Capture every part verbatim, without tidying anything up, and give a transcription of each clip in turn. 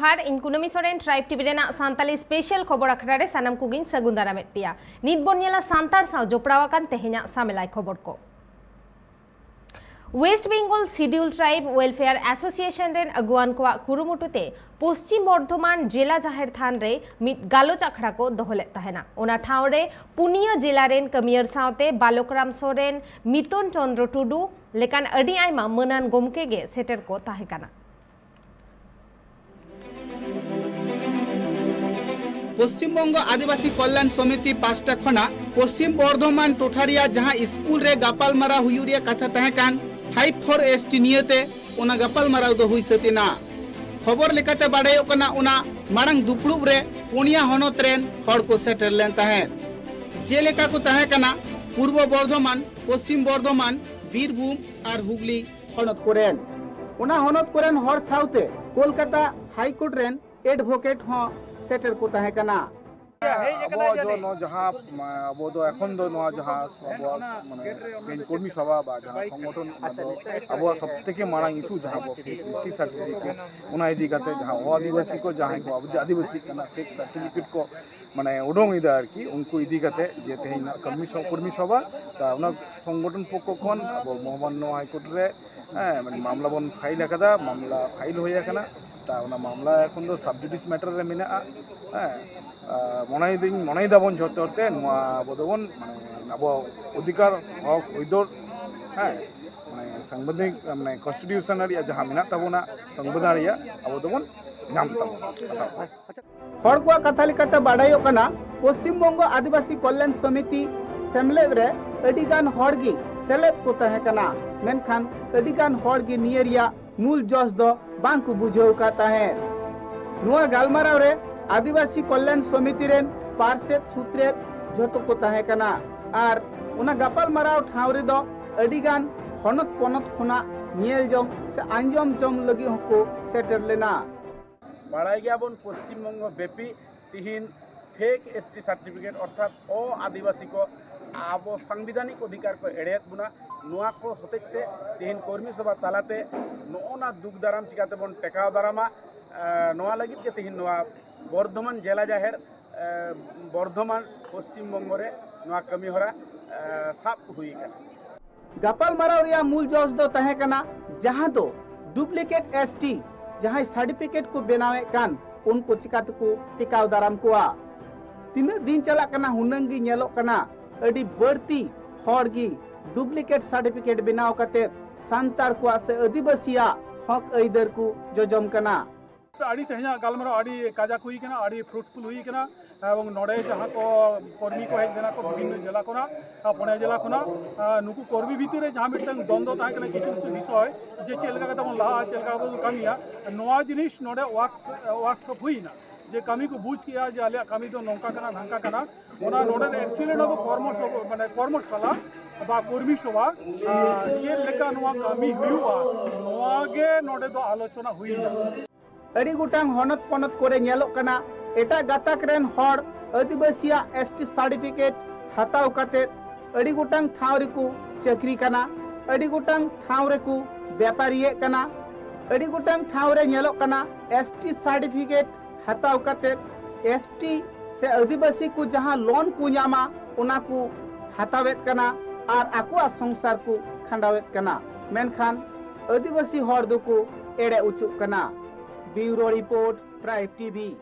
ᱟᱨ ᱤᱧ ᱠᱩᱱᱟᱹᱢᱤ Soren, tribe TV ᱨᱮᱱᱟᱜ ᱥᱟᱱᱛᱟᱞᱤ ᱥᱯᱮᱥᱟᱞ ᱠᱷᱚᱵᱚᱨ ᱟᱠᱷᱲᱟ ᱨᱮ ᱥᱟᱱᱟᱢ ᱠᱚᱜᱮᱧ ᱥᱟᱹᱜᱩᱱ ᱫᱟᱨᱟᱢᱮᱫ ᱯᱮᱭᱟ᱾ ᱱᱤᱛ ᱵᱚᱱ ᱧᱮᱞᱟ ᱥᱟᱱᱛᱟᱲ ᱥᱟᱶ ᱡᱚᱯᱲᱟᱣ ᱟᱠᱟᱱ ᱛᱮᱦᱮᱧᱟᱜ ᱥᱟᱢᱮᱞᱟᱭ ᱠᱷᱚᱵᱚᱨ ᱠᱚ᱾ West Bengal schedule tribe welfare association ᱨᱮᱱ ᱟᱹᱜᱩᱣᱟᱹᱱ ᱠᱚᱣᱟᱜ ᱠᱩᱨᱩᱢᱩᱴᱩ ᱛᱮ ᱯᱚᱥᱪᱤᱢ ᱵᱚᱨᱫᱷᱚᱢᱟᱱ ᱡᱮᱞᱟ ᱡᱟᱦᱮᱨ ᱛᱷᱟᱱ ᱨᱮ ᱢᱤᱫ ᱜᱟᱞᱚᱪ ᱟᱠᱷᱲᱟ ᱠᱚ ᱫᱚᱦᱚ ᱞᱮᱫ ᱛᱟᱦᱮᱱᱟ᱾ ᱚᱱᱟ ᱴᱷᱟᱶ ᱨᱮ ᱯᱩᱱᱭᱟᱹ ᱡᱮᱞᱟ ᱨᱮᱱ ᱠᱟᱹᱢᱤᱭᱟᱹᱨ ᱥᱟᱶᱛᱮ ᱵᱟᱞᱚᱠᱨᱟᱢ ᱥᱚᱨᱮᱱ, ᱢᱤᱛᱚᱱ ᱪᱚᱸᱫᱽᱨᱚ ᱴᱩᱰᱩ ᱞᱮᱠᱟᱱ ᱟᱹᱰᱤ ᱟᱭᱢᱟ ᱢᱟᱹᱱᱟᱱ ᱜᱚᱢᱠᱮ ᱜᱮ ᱥᱮᱴᱮᱨ ᱠᱚ ᱛᱟᱦᱮᱸ ᱠᱟᱱᱟ᱾ ᱯᱚᱥᱪᱤᱢ ᱵᱚᱝᱜᱚ ᱟᱹᱫᱤᱵᱟᱹᱥᱤ ᱠᱚᱞᱭᱟᱱ ᱥᱚᱢᱤᱛᱤ ᱯᱟᱥᱴᱟ ᱠᱷᱚᱱᱟᱜ ᱯᱚᱥᱪᱤᱢ ᱵᱚᱨᱫᱷᱚᱢᱟᱱ ᱴᱚᱴᱷᱟ ᱨᱮᱭᱟᱜ ᱡᱟᱦᱟᱸ ᱥᱠᱩᱞ ᱨᱮ ᱜᱟᱯᱟᱞᱢᱟᱨᱟᱣ ᱦᱩᱭᱩᱜ ᱨᱮᱭᱟᱜ ᱠᱟᱛᱷᱟ ᱛᱟᱦᱮᱸ ᱠᱟᱱ, ᱯᱷᱟᱭᱤᱵᱷ ᱯᱷᱳᱨ ᱮᱥ ᱴᱤ ᱱᱤᱭᱟᱹᱛᱮ ᱚᱱᱟ ᱜᱟᱯᱟᱞᱢᱟᱨᱟᱣ ᱫᱚ ᱦᱩᱭ ᱥᱟᱹᱛ ᱮᱱᱟ᱾ ᱠᱷᱚᱵᱚᱨ ᱞᱮᱠᱟᱛᱮ ᱵᱟᱰᱟᱭᱚᱜ ᱠᱟᱱᱟ, ᱚᱱᱟ ᱢᱟᱲᱟᱝ ᱫᱩᱯᱲᱩᱵ ᱨᱮ ᱯᱩᱱᱭᱟ ᱦᱚᱱᱚᱛ ᱨᱮᱱ ᱦᱚᱲ ᱠᱚ ᱥᱮᱴᱮᱨ ᱞᱮᱱ ᱛᱟᱦᱮᱸᱫ᱾ ᱡᱮᱞᱮᱠᱟ ᱠᱚ ᱛᱟᱦᱮᱸ ᱠᱟᱱᱟ ᱯᱩᱨᱵᱚ ᱵᱚᱨᱫᱷᱚᱢᱟᱱ, ᱯᱚᱥᱪᱤᱢ ᱵᱚᱨᱫᱷᱚᱢᱟᱱ, ᱵᱤᱨᱵᱷᱩᱢ ᱟᱨ ᱦᱩᱜᱽᱞᱤ ᱦᱚᱱᱚᱛ ᱠᱚᱨᱮᱱ᱾ ᱚᱱᱟ ᱦᱚᱱᱚᱛ ᱠᱚᱨᱮᱱ ᱦᱚᱲ ᱥᱟᱶᱛᱮ ᱠᱳᱞᱠᱟᱛᱟ ᱦᱟᱭ ᱠᱳᱨᱴ ᱨᱮᱱ ᱮᱰᱵᱷᱳᱠᱮᱴ ᱦᱚᱸ ᱥᱮᱴᱮᱨ ᱠᱚ ᱛᱟᱦᱮᱸ ᱠᱟᱱᱟ᱾ ᱟᱵᱚ ᱡᱚ-, ᱱᱚᱣᱟ ᱡᱟᱦᱟᱸ, ᱢᱟ, ᱟᱵᱚ ᱫᱚ ᱮᱠᱷᱚᱱ ᱫᱚ ᱱᱚᱣᱟ ᱡᱟᱦᱟᱸ ᱟᱵᱚᱣᱟᱜ, ᱢᱟᱱᱮ, ᱛᱮᱦᱮᱧ ᱠᱚᱨᱢᱤ ᱥᱚᱵᱷᱟ ᱵᱟ ᱡᱟᱦᱟᱸ ᱥᱚᱝᱜᱚᱴᱷᱚᱱ, ᱚᱱᱟ ᱫᱚ ᱟᱵᱚᱣᱟᱜ ᱥᱚᱵ ᱛᱷᱮᱠᱮ ᱢᱟᱨᱟᱝ ᱤᱥᱩ ᱡᱟᱦᱟᱸ ᱟᱵᱚ ᱮᱥ ᱴᱤ ᱥᱟᱨᱴᱤᱯᱷᱤᱠᱮᱴ, ᱚᱱᱟ ᱤᱫᱤ ᱠᱟᱛᱮ ᱡᱟᱦᱟᱸ ᱟᱵᱚ ᱟᱹᱫᱤᱵᱟᱹᱥᱤ ᱠᱚ ᱡᱟᱦᱟᱸᱭ ᱠᱚ ᱟᱵᱚ ᱟᱹᱫᱤᱵᱟᱹᱥᱤ ᱠᱟᱱᱟ, ᱯᱷᱮᱠ ᱥᱟᱨᱴᱤᱯᱷᱤᱠᱮᱴ ᱠᱚ, ᱢᱟᱱᱮ, ᱩᱰᱩᱝ ᱮᱫᱟ ᱟᱨᱠᱤ, ᱩᱱᱠᱩ ᱤᱫᱤ ᱠᱟᱛᱮ ᱡᱮ ᱛᱮᱦᱮᱧ ᱱᱟᱜ ᱠᱚᱨᱢᱤ ᱥᱚ-, ᱠᱚᱨᱢᱤ ᱥᱚᱵᱷᱟ, ᱛᱟ ᱚᱱᱟ ᱥᱚᱝᱜᱚᱴᱷᱚᱱ ᱯᱚᱠᱠᱷᱚ ᱠᱷᱚᱱ ᱟᱵᱚ ᱢᱚᱦᱟᱢᱟᱱᱱᱚ ᱦᱟᱭ ᱠᱳᱨᱴ ᱨᱮ, ᱦᱮᱸ, ᱢᱟᱱᱮ, ᱢᱟᱢᱞᱟ ᱵᱚᱱ ᱯᱷᱟᱭᱤᱞ ᱟᱠᱟᱫᱟ, ᱢᱟᱢᱞᱟ ᱯᱷᱟᱭᱤᱞ ᱦᱩᱭ ᱟᱠᱟᱱᱟ᱾ ᱛᱟ ᱚᱱᱟ ᱢᱟᱢᱞᱟ ᱮᱠᱷᱚᱱ ᱫᱚ ᱥᱟᱵ ᱡᱩᱰᱤᱥ ᱢᱮᱴᱟᱨ ᱨᱮ ᱢᱮᱱᱟᱜᱼᱟ᱾ ᱦᱮᱸ, ᱟᱨ ᱢᱚᱱᱮᱭᱮᱫᱟᱹᱧ, ᱢᱚᱱᱮᱭᱮᱫᱟᱵᱚᱱ ᱡᱷᱚᱛᱚ ᱦᱚᱲᱛᱮ ᱱᱚᱣᱟ ᱟᱵᱚ ᱫᱚᱵᱚᱱ, ᱢᱟᱱᱮ, ᱟᱵᱚ ᱚᱫᱷᱤᱠᱟᱨ, ᱦᱚᱠ, ᱟᱹᱭᱫᱟᱹᱨ, ᱦᱮᱸ, ᱢᱟᱱᱮ, ᱥᱟᱝᱵᱤᱫᱷᱟᱱᱤᱠ, ᱢᱟᱱᱮ, ᱠᱚᱱᱥᱴᱤᱴᱤᱭᱩᱥᱚᱱ ᱨᱮᱭᱟᱜ ᱡᱟᱦᱟᱸ ᱢᱮᱱᱟᱜ ᱛᱟᱵᱚᱱᱟ, ᱥᱚᱝᱵᱤᱫᱷᱟᱱ ᱨᱮᱭᱟᱜ, ᱟᱵᱚ ᱫᱚᱵᱚᱱ ᱧᱟᱢ ᱛᱟᱵᱚᱱᱟ᱾ ᱦᱚᱲ ᱠᱚᱣᱟᱜ ᱠᱟᱛᱷᱟ ᱞᱮᱠᱟᱛᱮ ᱵᱟᱰᱟᱭᱚᱜ ᱠᱟᱱᱟ, ᱯᱚᱥᱪᱤᱢ ᱵᱚᱝᱜᱚ ᱟᱹᱫᱤᱵᱟᱹᱥᱤ ᱠᱚᱞᱭᱟᱱ ᱥᱚᱢᱤᱛᱤ ᱥᱮᱢᱞᱮᱫ ᱨᱮ ᱟᱹᱰᱤ ᱜᱟᱱ ᱦᱚᱲ ᱜᱮ ᱥᱮᱞᱮᱫ ᱠᱚ ᱛᱟᱦᱮᱸ ᱠᱟᱱᱟ, ᱢᱮᱱᱠᱷᱟᱱ ᱟᱹᱰᱤ ᱜᱟᱱ ᱦᱚᱲ ᱜᱮ ᱱᱤᱭᱟᱹ ᱨᱮᱭᱟᱜ ᱢᱩᱞ ᱡᱚᱥ ᱫᱚ ᱵᱟᱝ ᱠᱚ ᱵᱩᱡᱷᱟᱹᱣ ᱟᱠᱟᱫ ᱛᱟᱦᱮᱸᱫ᱾ ᱱᱚᱣᱟ ᱜᱟᱞᱢᱟᱨᱟᱣ ᱨᱮ ᱟᱹᱫᱤᱵᱟᱹᱥᱤ ᱠᱚᱞᱭᱟᱱ ᱥᱚᱢᱤᱛᱤ ᱨᱮᱱ ᱯᱟᱨᱥᱮᱛ ᱥᱩᱛᱨᱮᱛ ᱡᱷᱚᱛᱚ ᱠᱚ ᱛᱟᱦᱮᱸ ᱠᱟᱱᱟ ᱟᱨ ᱚᱱᱟ ᱜᱟᱯᱟᱞ ᱢᱟᱨᱟᱣ ᱴᱷᱟᱶ ᱨᱮᱫᱚ ᱟᱹᱰᱤ ᱜᱟᱱ ᱦᱚᱱᱚᱛ ᱯᱚᱱᱚᱛ ᱠᱷᱚᱱᱟᱜ ᱧᱮᱞ ᱡᱚᱝ ᱥᱮ ᱟᱸᱡᱚᱢ ᱡᱚᱝ ᱞᱟᱹᱜᱤᱫ ᱦᱚᱸᱠᱚ ᱥᱮᱴᱮᱨ ᱞᱮᱱᱟ᱾ ᱵᱟᱲᱟᱭ ᱜᱮᱭᱟᱵᱚᱱ, ᱯᱚᱥᱪᱤᱢ ᱵᱚᱝᱜᱚ ᱵᱮᱯᱤ ᱛᱤᱦᱤᱧ ᱯᱷᱮᱠ ᱮᱥ ᱴᱤ ᱥᱟᱨᱴᱤᱯᱷᱤᱠᱮᱴ ᱚᱨᱛᱷᱟᱛ ᱚ ᱟᱹᱫᱤᱵᱟᱹᱥᱤ ᱠᱚ ᱟᱵᱚ ᱥᱟᱝᱵᱤᱫᱷᱟᱱᱤᱠ ᱚᱫᱷᱤᱠᱟᱨ ᱠᱚ ᱮᱲᱮᱭᱮᱫ ᱵᱚᱱᱟ᱾ ᱱᱚᱣᱟ ᱠᱚ ᱦᱚᱛᱮᱡ ᱛᱮ ᱛᱤᱦᱤᱧ ᱠᱚᱨᱢᱤ ᱥᱚᱵᱷᱟ ᱛᱟᱞᱟᱛᱮ ᱱᱚᱜᱼᱚ ᱱᱟ ᱫᱩᱠ ᱫᱟᱨᱟᱢ ᱪᱤᱠᱟᱛᱮᱵᱚᱱ ᱴᱮᱠᱟᱣ ᱫᱟᱨᱟᱢᱟ, ᱱᱚᱣᱟ ᱞᱟᱹᱜᱤᱫ ᱜᱮ ᱛᱮᱦᱮᱧ ᱱᱚᱣᱟ ᱵᱚᱨᱫᱷᱚᱢᱟᱱ ᱡᱮᱞᱟ ᱡᱟᱦᱮᱨ ᱵᱚᱨᱫᱷᱚᱢᱟᱱ ᱯᱚᱥᱪᱤᱢ ᱵᱚᱝᱜᱚ ᱨᱮ ᱱᱚᱣᱟ ᱠᱟᱹᱢᱤ ᱦᱚᱨᱟ ᱥᱟᱵ ᱦᱩᱭ ᱟᱠᱟᱱᱟ᱾ ᱜᱟᱯᱟᱞᱢᱟᱨᱟᱣ ᱨᱮᱭᱟᱜ ᱢᱩᱞ ᱡᱚᱥ ᱫᱚ ᱛᱟᱦᱮᱸ ᱠᱟᱱᱟ ᱡᱟᱦᱟᱸ ᱫᱚ ᱰᱩᱯᱞᱤᱠᱮᱴ ᱮᱥᱴᱤ ᱡᱟᱦᱟᱸᱭ ᱥᱟᱨᱴᱤᱯᱷᱤᱠᱮᱴ ᱠᱚ ᱵᱮᱱᱟᱣᱮᱫ ᱠᱟᱱ ᱩᱱᱠᱩ ᱪᱤᱠᱟ ᱛᱮᱠᱚ ᱴᱤᱠᱟᱣ ᱫᱟᱨᱟᱢ ᱠᱚᱣᱟ᱾ ᱛᱤᱱᱟᱹᱜ ᱫᱤᱱ ᱪᱟᱞᱟᱜ ᱠᱟᱱᱟ ᱦᱩᱱᱟᱹᱝ ᱜᱮ ᱧᱮᱞᱚᱜ ᱠᱟᱱᱟ ᱟᱹᱰᱤ ᱵᱟᱹᱲᱛᱤ ᱦᱚᱲ ᱜᱮ ᱰᱩᱯᱞᱤᱠᱮᱴ ᱥᱟᱨᱴᱤᱯᱷᱤᱠᱮᱴ ᱵᱮᱱᱟᱣ ᱠᱟᱛᱮ ᱥᱟᱱᱛᱟᱲ ᱠᱚᱣᱟᱜ ᱥᱮ ᱟᱹᱫᱤᱵᱟᱹᱥᱤᱭᱟᱜ ᱦᱚᱠ ᱟᱹᱭᱫᱟᱹᱨ ᱠᱚ ᱡᱚᱡᱚᱢ ᱠᱟᱱᱟ᱾ ᱟᱹᱰᱤ ᱛᱮᱦᱮᱧᱟᱜ ᱜᱟᱞᱢᱟᱨᱟᱣ ᱟᱹᱰᱤ ᱠᱟᱡᱟᱠ ᱦᱩᱭ ᱠᱟᱱᱟ, ᱟᱹᱰᱤ ᱯᱷᱨᱩᱴᱯᱷᱩᱞ ᱦᱩᱭ ᱠᱟᱱᱟ᱾ ᱮᱵᱚᱝ ᱱᱚᱰᱮ ᱡᱟᱦᱟᱸ ᱠᱚ ᱠᱚᱨᱢᱤ ᱠᱚ ᱦᱮᱡ ᱞᱮᱱᱟ ᱠᱚ ᱵᱤᱵᱷᱤᱱᱱᱚ ᱡᱮᱞᱟ ᱠᱷᱚᱱᱟᱜ, ᱟᱨ ᱯᱩᱱᱭᱟ ᱡᱮᱞᱟ ᱠᱷᱚᱱᱟᱜ, ᱟᱨ ᱱᱩᱠᱩ ᱠᱚᱨᱢᱤ ᱵᱷᱤᱛᱤᱨ ᱨᱮ ᱡᱟᱦᱟᱸ ᱢᱤᱫᱴᱟᱝ ᱫᱚᱱᱫᱚ ᱛᱟᱦᱮᱸ ᱠᱟᱱᱟ ᱠᱤᱪᱷᱩ ᱠᱤᱪᱷᱩ ᱵᱤᱥᱚᱭ, ᱡᱮ ᱪᱮᱫ ᱞᱮᱠᱟ ᱠᱟᱛᱮ ᱵᱚᱱ ᱞᱟᱦᱟᱜᱼᱟ, ᱪᱮᱫ ᱞᱮᱠᱟ ᱵᱚᱱ ᱠᱟᱹᱢᱤᱭᱟ, ᱱᱚᱣᱟ ᱡᱤᱱᱤᱥ ᱱᱚᱰᱮ ᱣᱟᱨᱠᱥ-, ᱣᱟᱨᱠᱥᱚᱯ ᱦᱩᱭᱱᱟ, ᱡᱮ ᱠᱟᱹᱢᱤ ᱠᱚ ᱵᱩᱡᱽ ᱠᱮᱜᱼᱟ ᱡᱮ ᱟᱞᱮᱭᱟᱜ ᱠᱟᱹᱢᱤ ᱫᱚ ᱱᱚᱝᱠᱟ ᱠᱟᱱᱟ, ᱱᱷᱟᱝᱠᱟ ᱠᱟᱱᱟ᱾ ᱚᱱᱟ ᱱᱚᱰᱮ ᱫᱚ actually ᱱᱚᱣᱟ ᱫᱚ ᱠᱚᱨᱢᱚ ᱥᱚᱵᱷᱟ, ᱢᱟᱱᱮ ᱠᱚᱨᱢᱚ ᱥᱟᱞᱟ ᱵᱟ ᱠᱚᱨᱢᱤ ᱥᱚᱵᱷᱟ, ᱟᱨ ᱪᱮᱫ ᱞᱮᱠᱟ ᱱᱚᱣᱟ ᱠᱟᱹᱢᱤ ᱦᱩᱭᱩᱜᱼᱟ, ᱱᱚᱣᱟ ᱜᱮ ᱱᱚᱰᱮ ᱫᱚ ᱟᱞᱳᱪᱚᱱᱟ ᱦᱩᱭᱱᱟ᱾ ᱟᱹᱰᱤ ᱜᱚᱴᱟᱝ ᱦᱚᱱᱚᱛ ᱯᱚᱱᱚᱛ ᱠᱚᱨᱮ ᱧᱮᱞᱚᱜ ᱠᱟᱱᱟ, ᱮᱴᱟᱜ ᱜᱟᱛᱟᱠ ᱨᱮᱱ ᱦᱚᱲ ᱟᱹᱫᱤᱵᱟᱹᱥᱤᱭᱟᱜ ᱮᱥᱴᱤ ᱥᱟᱨᱴᱤᱯᱷᱤᱠᱮᱴ ᱦᱟᱛᱟᱣ ᱠᱟᱛᱮ ᱟᱹᱰᱤ ᱜᱚᱴᱟᱝ ᱴᱷᱟᱶ ᱨᱮᱠᱚ ᱪᱟᱹᱠᱨᱤ ᱠᱟᱱᱟ, ᱟᱹᱰᱤ ᱜᱚᱴᱟᱝ ᱴᱷᱟᱶ ᱨᱮᱠᱚ ᱵᱮᱯᱟᱨᱤᱭᱮᱫ ᱠᱟᱱᱟ, ᱟᱹᱰᱤ ᱜᱚᱴᱟᱝ ᱴᱷᱟᱶ ᱨᱮ ᱧᱮᱞᱚᱜ ᱠᱟᱱᱟ ᱮᱥᱴᱤ ᱥᱟᱨᱴᱤᱯᱷᱤᱠᱮᱴ ᱦᱟᱛᱟᱣ ᱠᱟᱛᱮ ᱮᱥᱴᱤ ᱥᱮ ᱟᱹᱫᱤᱵᱟᱹᱥᱤ ᱠᱚ ᱡᱟᱦᱟᱸ ᱞᱳᱱ ᱠᱚ ᱧᱟᱢᱟ, ᱚᱱᱟ ᱠᱚ ᱦᱟᱛᱟᱣᱮᱫ ᱠᱟᱱᱟ ᱟᱨ ᱟᱠᱚᱣᱟᱜ ᱥᱚᱝᱥᱟᱨ ᱠᱚ ᱠᱷᱟᱸᱰᱟᱣᱮᱫ ᱠᱟᱱᱟ᱾ ᱢᱮᱱᱠᱷᱟᱱ ᱟᱹᱫᱤᱵᱟᱹᱥᱤ ᱦᱚᱲ ᱫᱚᱠᱚ ᱮᱲᱮ ᱚᱪᱚᱜ ᱠᱟᱱᱟ᱾ Bureau Report, Tribe TV.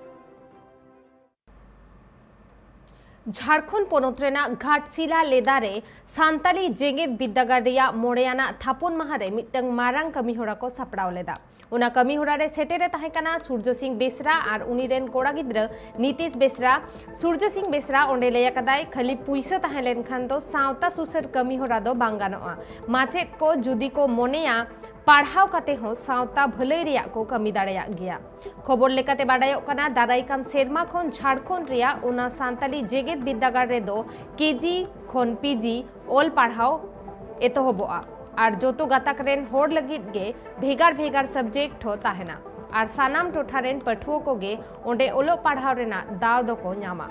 Jharkhand ᱯᱚᱱᱚᱛ ᱨᱮᱱᱟᱜ ᱜᱷᱟᱴᱥᱤᱞᱟ ᱞᱮᱫᱟ ᱨᱮ ᱥᱟᱱᱛᱟᱞᱤ ᱡᱮᱜᱮᱛ ᱵᱤᱨᱫᱟᱹᱜᱟᱲ ᱨᱮᱭᱟᱜ ᱢᱚᱬᱮ ᱟᱱᱟᱜ ᱛᱷᱟᱯᱚᱱ ᱢᱟᱦᱟ ᱨᱮ ᱢᱤᱫᱴᱟᱝ ᱢᱟᱨᱟᱝ ᱠᱟᱹᱢᱤ ᱦᱚᱨᱟ ᱠᱚ ᱥᱟᱯᱲᱟᱣ ᱞᱮᱫᱟ᱾ ᱚᱱᱟ ᱠᱟᱹᱢᱤ ᱦᱚᱨᱟ ᱨᱮ ᱥᱮᱴᱮᱨ ᱮ ᱛᱟᱦᱮᱸ ᱠᱟᱱᱟ ᱥᱩᱨᱡᱚ ᱥᱤᱝ ᱵᱮᱥᱨᱟ ᱟᱨ ᱩᱱᱤ ᱨᱮᱱ ᱠᱚᱲᱟ ᱜᱤᱫᱽᱨᱟᱹ ᱱᱤᱛᱤᱥ ᱵᱮᱥᱨᱟ᱾ ᱥᱩᱨᱡᱚ ᱥᱤᱝ ᱵᱮᱥᱨᱟ ᱚᱸᱰᱮ ᱞᱟᱹᱭ ᱟᱠᱟᱫᱟᱭ, ᱠᱷᱟᱹᱞᱤ ᱯᱩᱭᱥᱟᱹ ᱛᱟᱦᱮᱸ ᱞᱮᱱᱠᱷᱟᱱ ᱫᱚ ᱥᱟᱶᱛᱟ ᱥᱩᱥᱟᱹᱨ ᱠᱟᱹᱢᱤ ᱦᱚᱨᱟ ᱫᱚ ᱵᱟᱝ ᱜᱟᱱᱚᱜᱼᱟ᱾ ᱢᱟᱪᱮᱫ ᱠᱚ ᱡᱩᱫᱤ ᱠᱚ ᱢᱚᱱᱮᱭᱟ, ᱯᱟᱲᱦᱟᱣ ᱠᱟᱛᱮ ᱦᱚᱸ ᱥᱟᱶᱛᱟ ᱵᱷᱟᱹᱞᱟᱹᱭ ᱨᱮᱭᱟᱜ ᱠᱚ ᱠᱟᱹᱢᱤ ᱫᱟᱲᱮᱭᱟᱜ ᱜᱮᱭᱟ᱾ ᱠᱷᱚᱵᱚᱨ ᱞᱮᱠᱟᱛᱮ ᱵᱟᱰᱟᱭᱚᱜ ᱠᱟᱱᱟ, ᱫᱟᱨᱟᱭ ᱠᱟᱱ ᱥᱮᱨᱢᱟ ᱠᱷᱚᱱ ᱡᱷᱟᱲᱠᱷᱚᱸᱰ ᱨᱮᱭᱟᱜ ᱚᱱᱟ ᱥᱟᱱᱛᱟᱞᱤ ᱡᱮᱜᱮᱛ ᱵᱤᱨᱫᱟᱹᱜᱟᱲ ᱨᱮᱫᱚ ᱠᱮᱡᱤ ᱠᱷᱚᱱ ᱯᱤᱡᱤ ᱚᱞ ᱯᱟᱲᱦᱟᱣ ᱮᱛᱚᱦᱚᱵᱚᱜᱼᱟ ᱟᱨ ᱡᱚᱛᱚ ᱜᱟᱛᱟᱠ ᱨᱮᱱ ᱦᱚᱲ ᱞᱟᱹᱜᱤᱫ ᱜᱮ ᱵᱷᱮᱜᱟᱨ ᱵᱷᱮᱜᱟᱨ ᱥᱟᱵᱡᱮᱠᱴ ᱦᱚᱸ ᱛᱟᱦᱮᱱᱟ ᱟᱨ ᱥᱟᱱᱟᱢ ᱴᱚᱴᱷᱟ ᱨᱮᱱ ᱯᱟᱹᱴᱷᱩᱣᱟᱹ ᱠᱚᱜᱮ ᱚᱸᱰᱮ ᱚᱞᱚᱜ ᱯᱟᱲᱦᱟᱣ ᱨᱮᱱᱟᱜ ᱫᱟᱣ ᱫᱚᱠᱚ ᱧᱟᱢᱟ᱾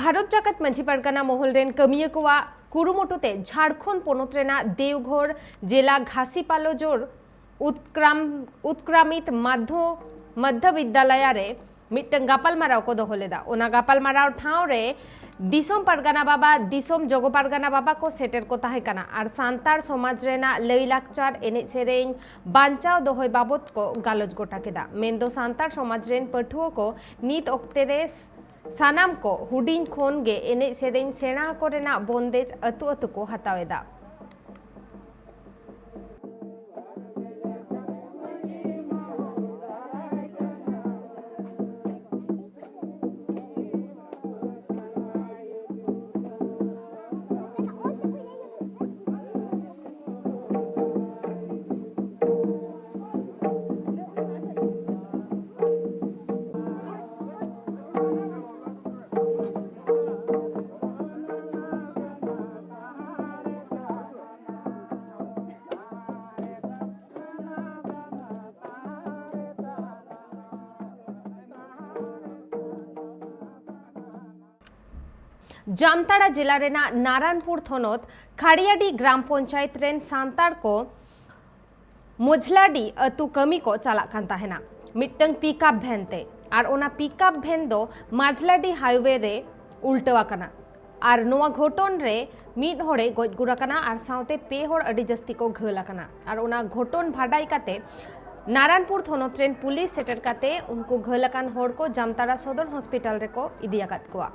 ᱵᱷᱟᱨᱚᱛ ᱡᱟᱠᱟᱛ ᱢᱟᱹᱡᱷᱤ ᱯᱟᱨᱜᱟᱱᱟ ᱢᱚᱦᱚᱞ ᱨᱮᱱ ᱠᱟᱹᱢᱤᱭᱟᱹ ᱠᱚᱣᱟᱜ ᱠᱩᱨᱩᱢᱩᱴᱩ ᱛᱮ ᱡᱷᱟᱲᱠᱷᱚᱸᱰ ᱯᱚᱱᱚᱛ ᱨᱮᱱᱟᱜ ᱫᱮᱣᱜᱷᱚᱨ ᱡᱮᱞᱟ ᱜᱷᱟᱥᱤᱯᱟᱞᱚᱡᱳᱨ ᱩᱛᱠᱨᱟᱢ ᱩᱛᱠᱨᱟᱢᱤᱛ ᱢᱟᱫᱽᱫᱷᱚ ᱢᱟᱫᱽᱫᱷᱚ ᱵᱤᱫᱽᱫᱟᱞᱚᱭᱟ ᱨᱮ ᱢᱤᱫᱴᱟᱝ ᱜᱟᱯᱟᱞᱢᱟᱨᱟᱣ ᱠᱚ ᱫᱚᱦᱚ ᱞᱮᱫᱟ᱾ ᱚᱱᱟ ᱜᱟᱯᱟᱞᱢᱟᱨᱟᱣ ᱴᱷᱟᱶ ᱨᱮ ᱫᱤᱥᱚᱢ ᱯᱟᱨᱜᱟᱱᱟ ᱵᱟᱵᱟ, ᱫᱤᱥᱚᱢ ᱡᱚᱜᱚ ᱯᱟᱨᱜᱟᱱᱟ ᱵᱟᱵᱟ ᱠᱚ ᱥᱮᱴᱮᱨ ᱠᱚ ᱛᱟᱦᱮᱸ ᱠᱟᱱᱟ ᱟᱨ ᱥᱟᱱᱛᱟᱲ ᱥᱚᱢᱟᱡᱽ ᱨᱮᱱᱟᱜ ᱞᱟᱹᱭ ᱞᱟᱠᱪᱟᱨ, ᱮᱱᱮᱡ ᱥᱮᱨᱮᱧ ᱵᱟᱧᱪᱟᱣ ᱫᱚᱦᱚᱭ ᱵᱟᱵᱚᱛ ᱠᱚ ᱜᱟᱞᱚᱪ ᱜᱚᱴᱟ ᱠᱮᱫᱟ᱾ ᱢᱮᱱᱫᱚ ᱥᱟᱱᱛᱟᱲ ᱥᱚᱢᱟᱡᱽ ᱨᱮᱱ ᱯᱟᱹᱴᱷᱩᱣᱟᱹ ᱠᱚ ᱱᱤᱛ ᱚᱠᱛᱮ ᱨᱮ ᱥᱟᱱᱟᱢ ᱠᱚ ᱦᱩᱰᱤᱧ ᱠᱷᱚᱱ ᱜᱮ ᱮᱱᱮᱡ ᱥᱮᱨᱮᱧ ᱥᱮᱬᱟ ᱟᱠᱚ ᱨᱮᱱᱟᱜ ᱵᱚᱱᱫᱮᱡ ᱟᱹᱛᱩ ᱟᱹᱛᱩ ᱠᱚ ᱦᱟᱛᱟᱣ ᱮᱫᱟ᱾ ᱡᱟᱢᱛᱟᱲᱟ ᱡᱮᱞᱟ ᱨᱮᱱᱟᱜ ᱱᱟᱨᱟᱱᱯᱩᱨ ᱛᱷᱚᱱᱚᱛ ᱠᱷᱟᱲᱤᱭᱟᱰᱤ ᱜᱨᱟᱢ ᱯᱚᱧᱪᱟᱭᱮᱛ ᱨᱮᱱ ᱥᱟᱱᱛᱟᱲ ᱠᱚ ᱢᱚᱡᱷᱞᱟᱰᱤ ᱟᱹᱛᱩ ᱠᱟᱹᱢᱤ ᱠᱚ ᱪᱟᱞᱟᱜ ᱠᱟᱱ ᱛᱟᱦᱮᱱᱟ ᱢᱤᱫᱴᱟᱝ ᱯᱤᱠᱟᱯ ᱵᱷᱮᱱ ᱛᱮ, ᱟᱨ ᱚᱱᱟ ᱯᱤᱠᱟᱯ ᱵᱷᱮᱱ ᱫᱚ ᱢᱟᱡᱷᱞᱟᱰᱤ ᱦᱟᱭᱣᱮ ᱨᱮ ᱩᱞᱴᱟᱹᱣ ᱟᱠᱟᱱᱟ᱾ ᱟᱨ ᱱᱚᱣᱟ ᱜᱷᱚᱴᱚᱱ ᱨᱮ ᱢᱤᱫ ᱦᱚᱲᱮ ᱜᱚᱡ ᱜᱩᱨ ᱟᱠᱟᱱᱟ ᱟᱨ ᱥᱟᱶᱛᱮ ᱯᱮ ᱦᱚᱲ ᱟᱹᱰᱤ ᱡᱟᱹᱥᱛᱤ ᱠᱚ ᱜᱷᱟᱹᱞ ᱟᱠᱟᱱᱟ᱾ ᱟᱨ ᱚᱱᱟ ᱜᱷᱚᱴᱚᱱ ᱵᱟᱰᱟᱭ ᱠᱟᱛᱮ ᱱᱟᱨᱟᱱᱯᱩᱨ ᱛᱷᱚᱱᱚᱛ ᱨᱮᱱ ᱯᱩᱞᱤᱥ ᱥᱮᱴᱮᱨ ᱠᱟᱛᱮ ᱩᱱᱠᱩ ᱜᱷᱟᱹᱞ ᱟᱠᱟᱱ ᱦᱚᱲ ᱠᱚ ᱡᱟᱢᱛᱟᱲᱟ ᱥᱚᱫᱚᱨ ᱦᱚᱥᱯᱤᱴᱟᱞ ᱨᱮᱠᱚ ᱤᱫᱤ ᱟᱠᱟᱫ ᱠᱚᱣᱟ᱾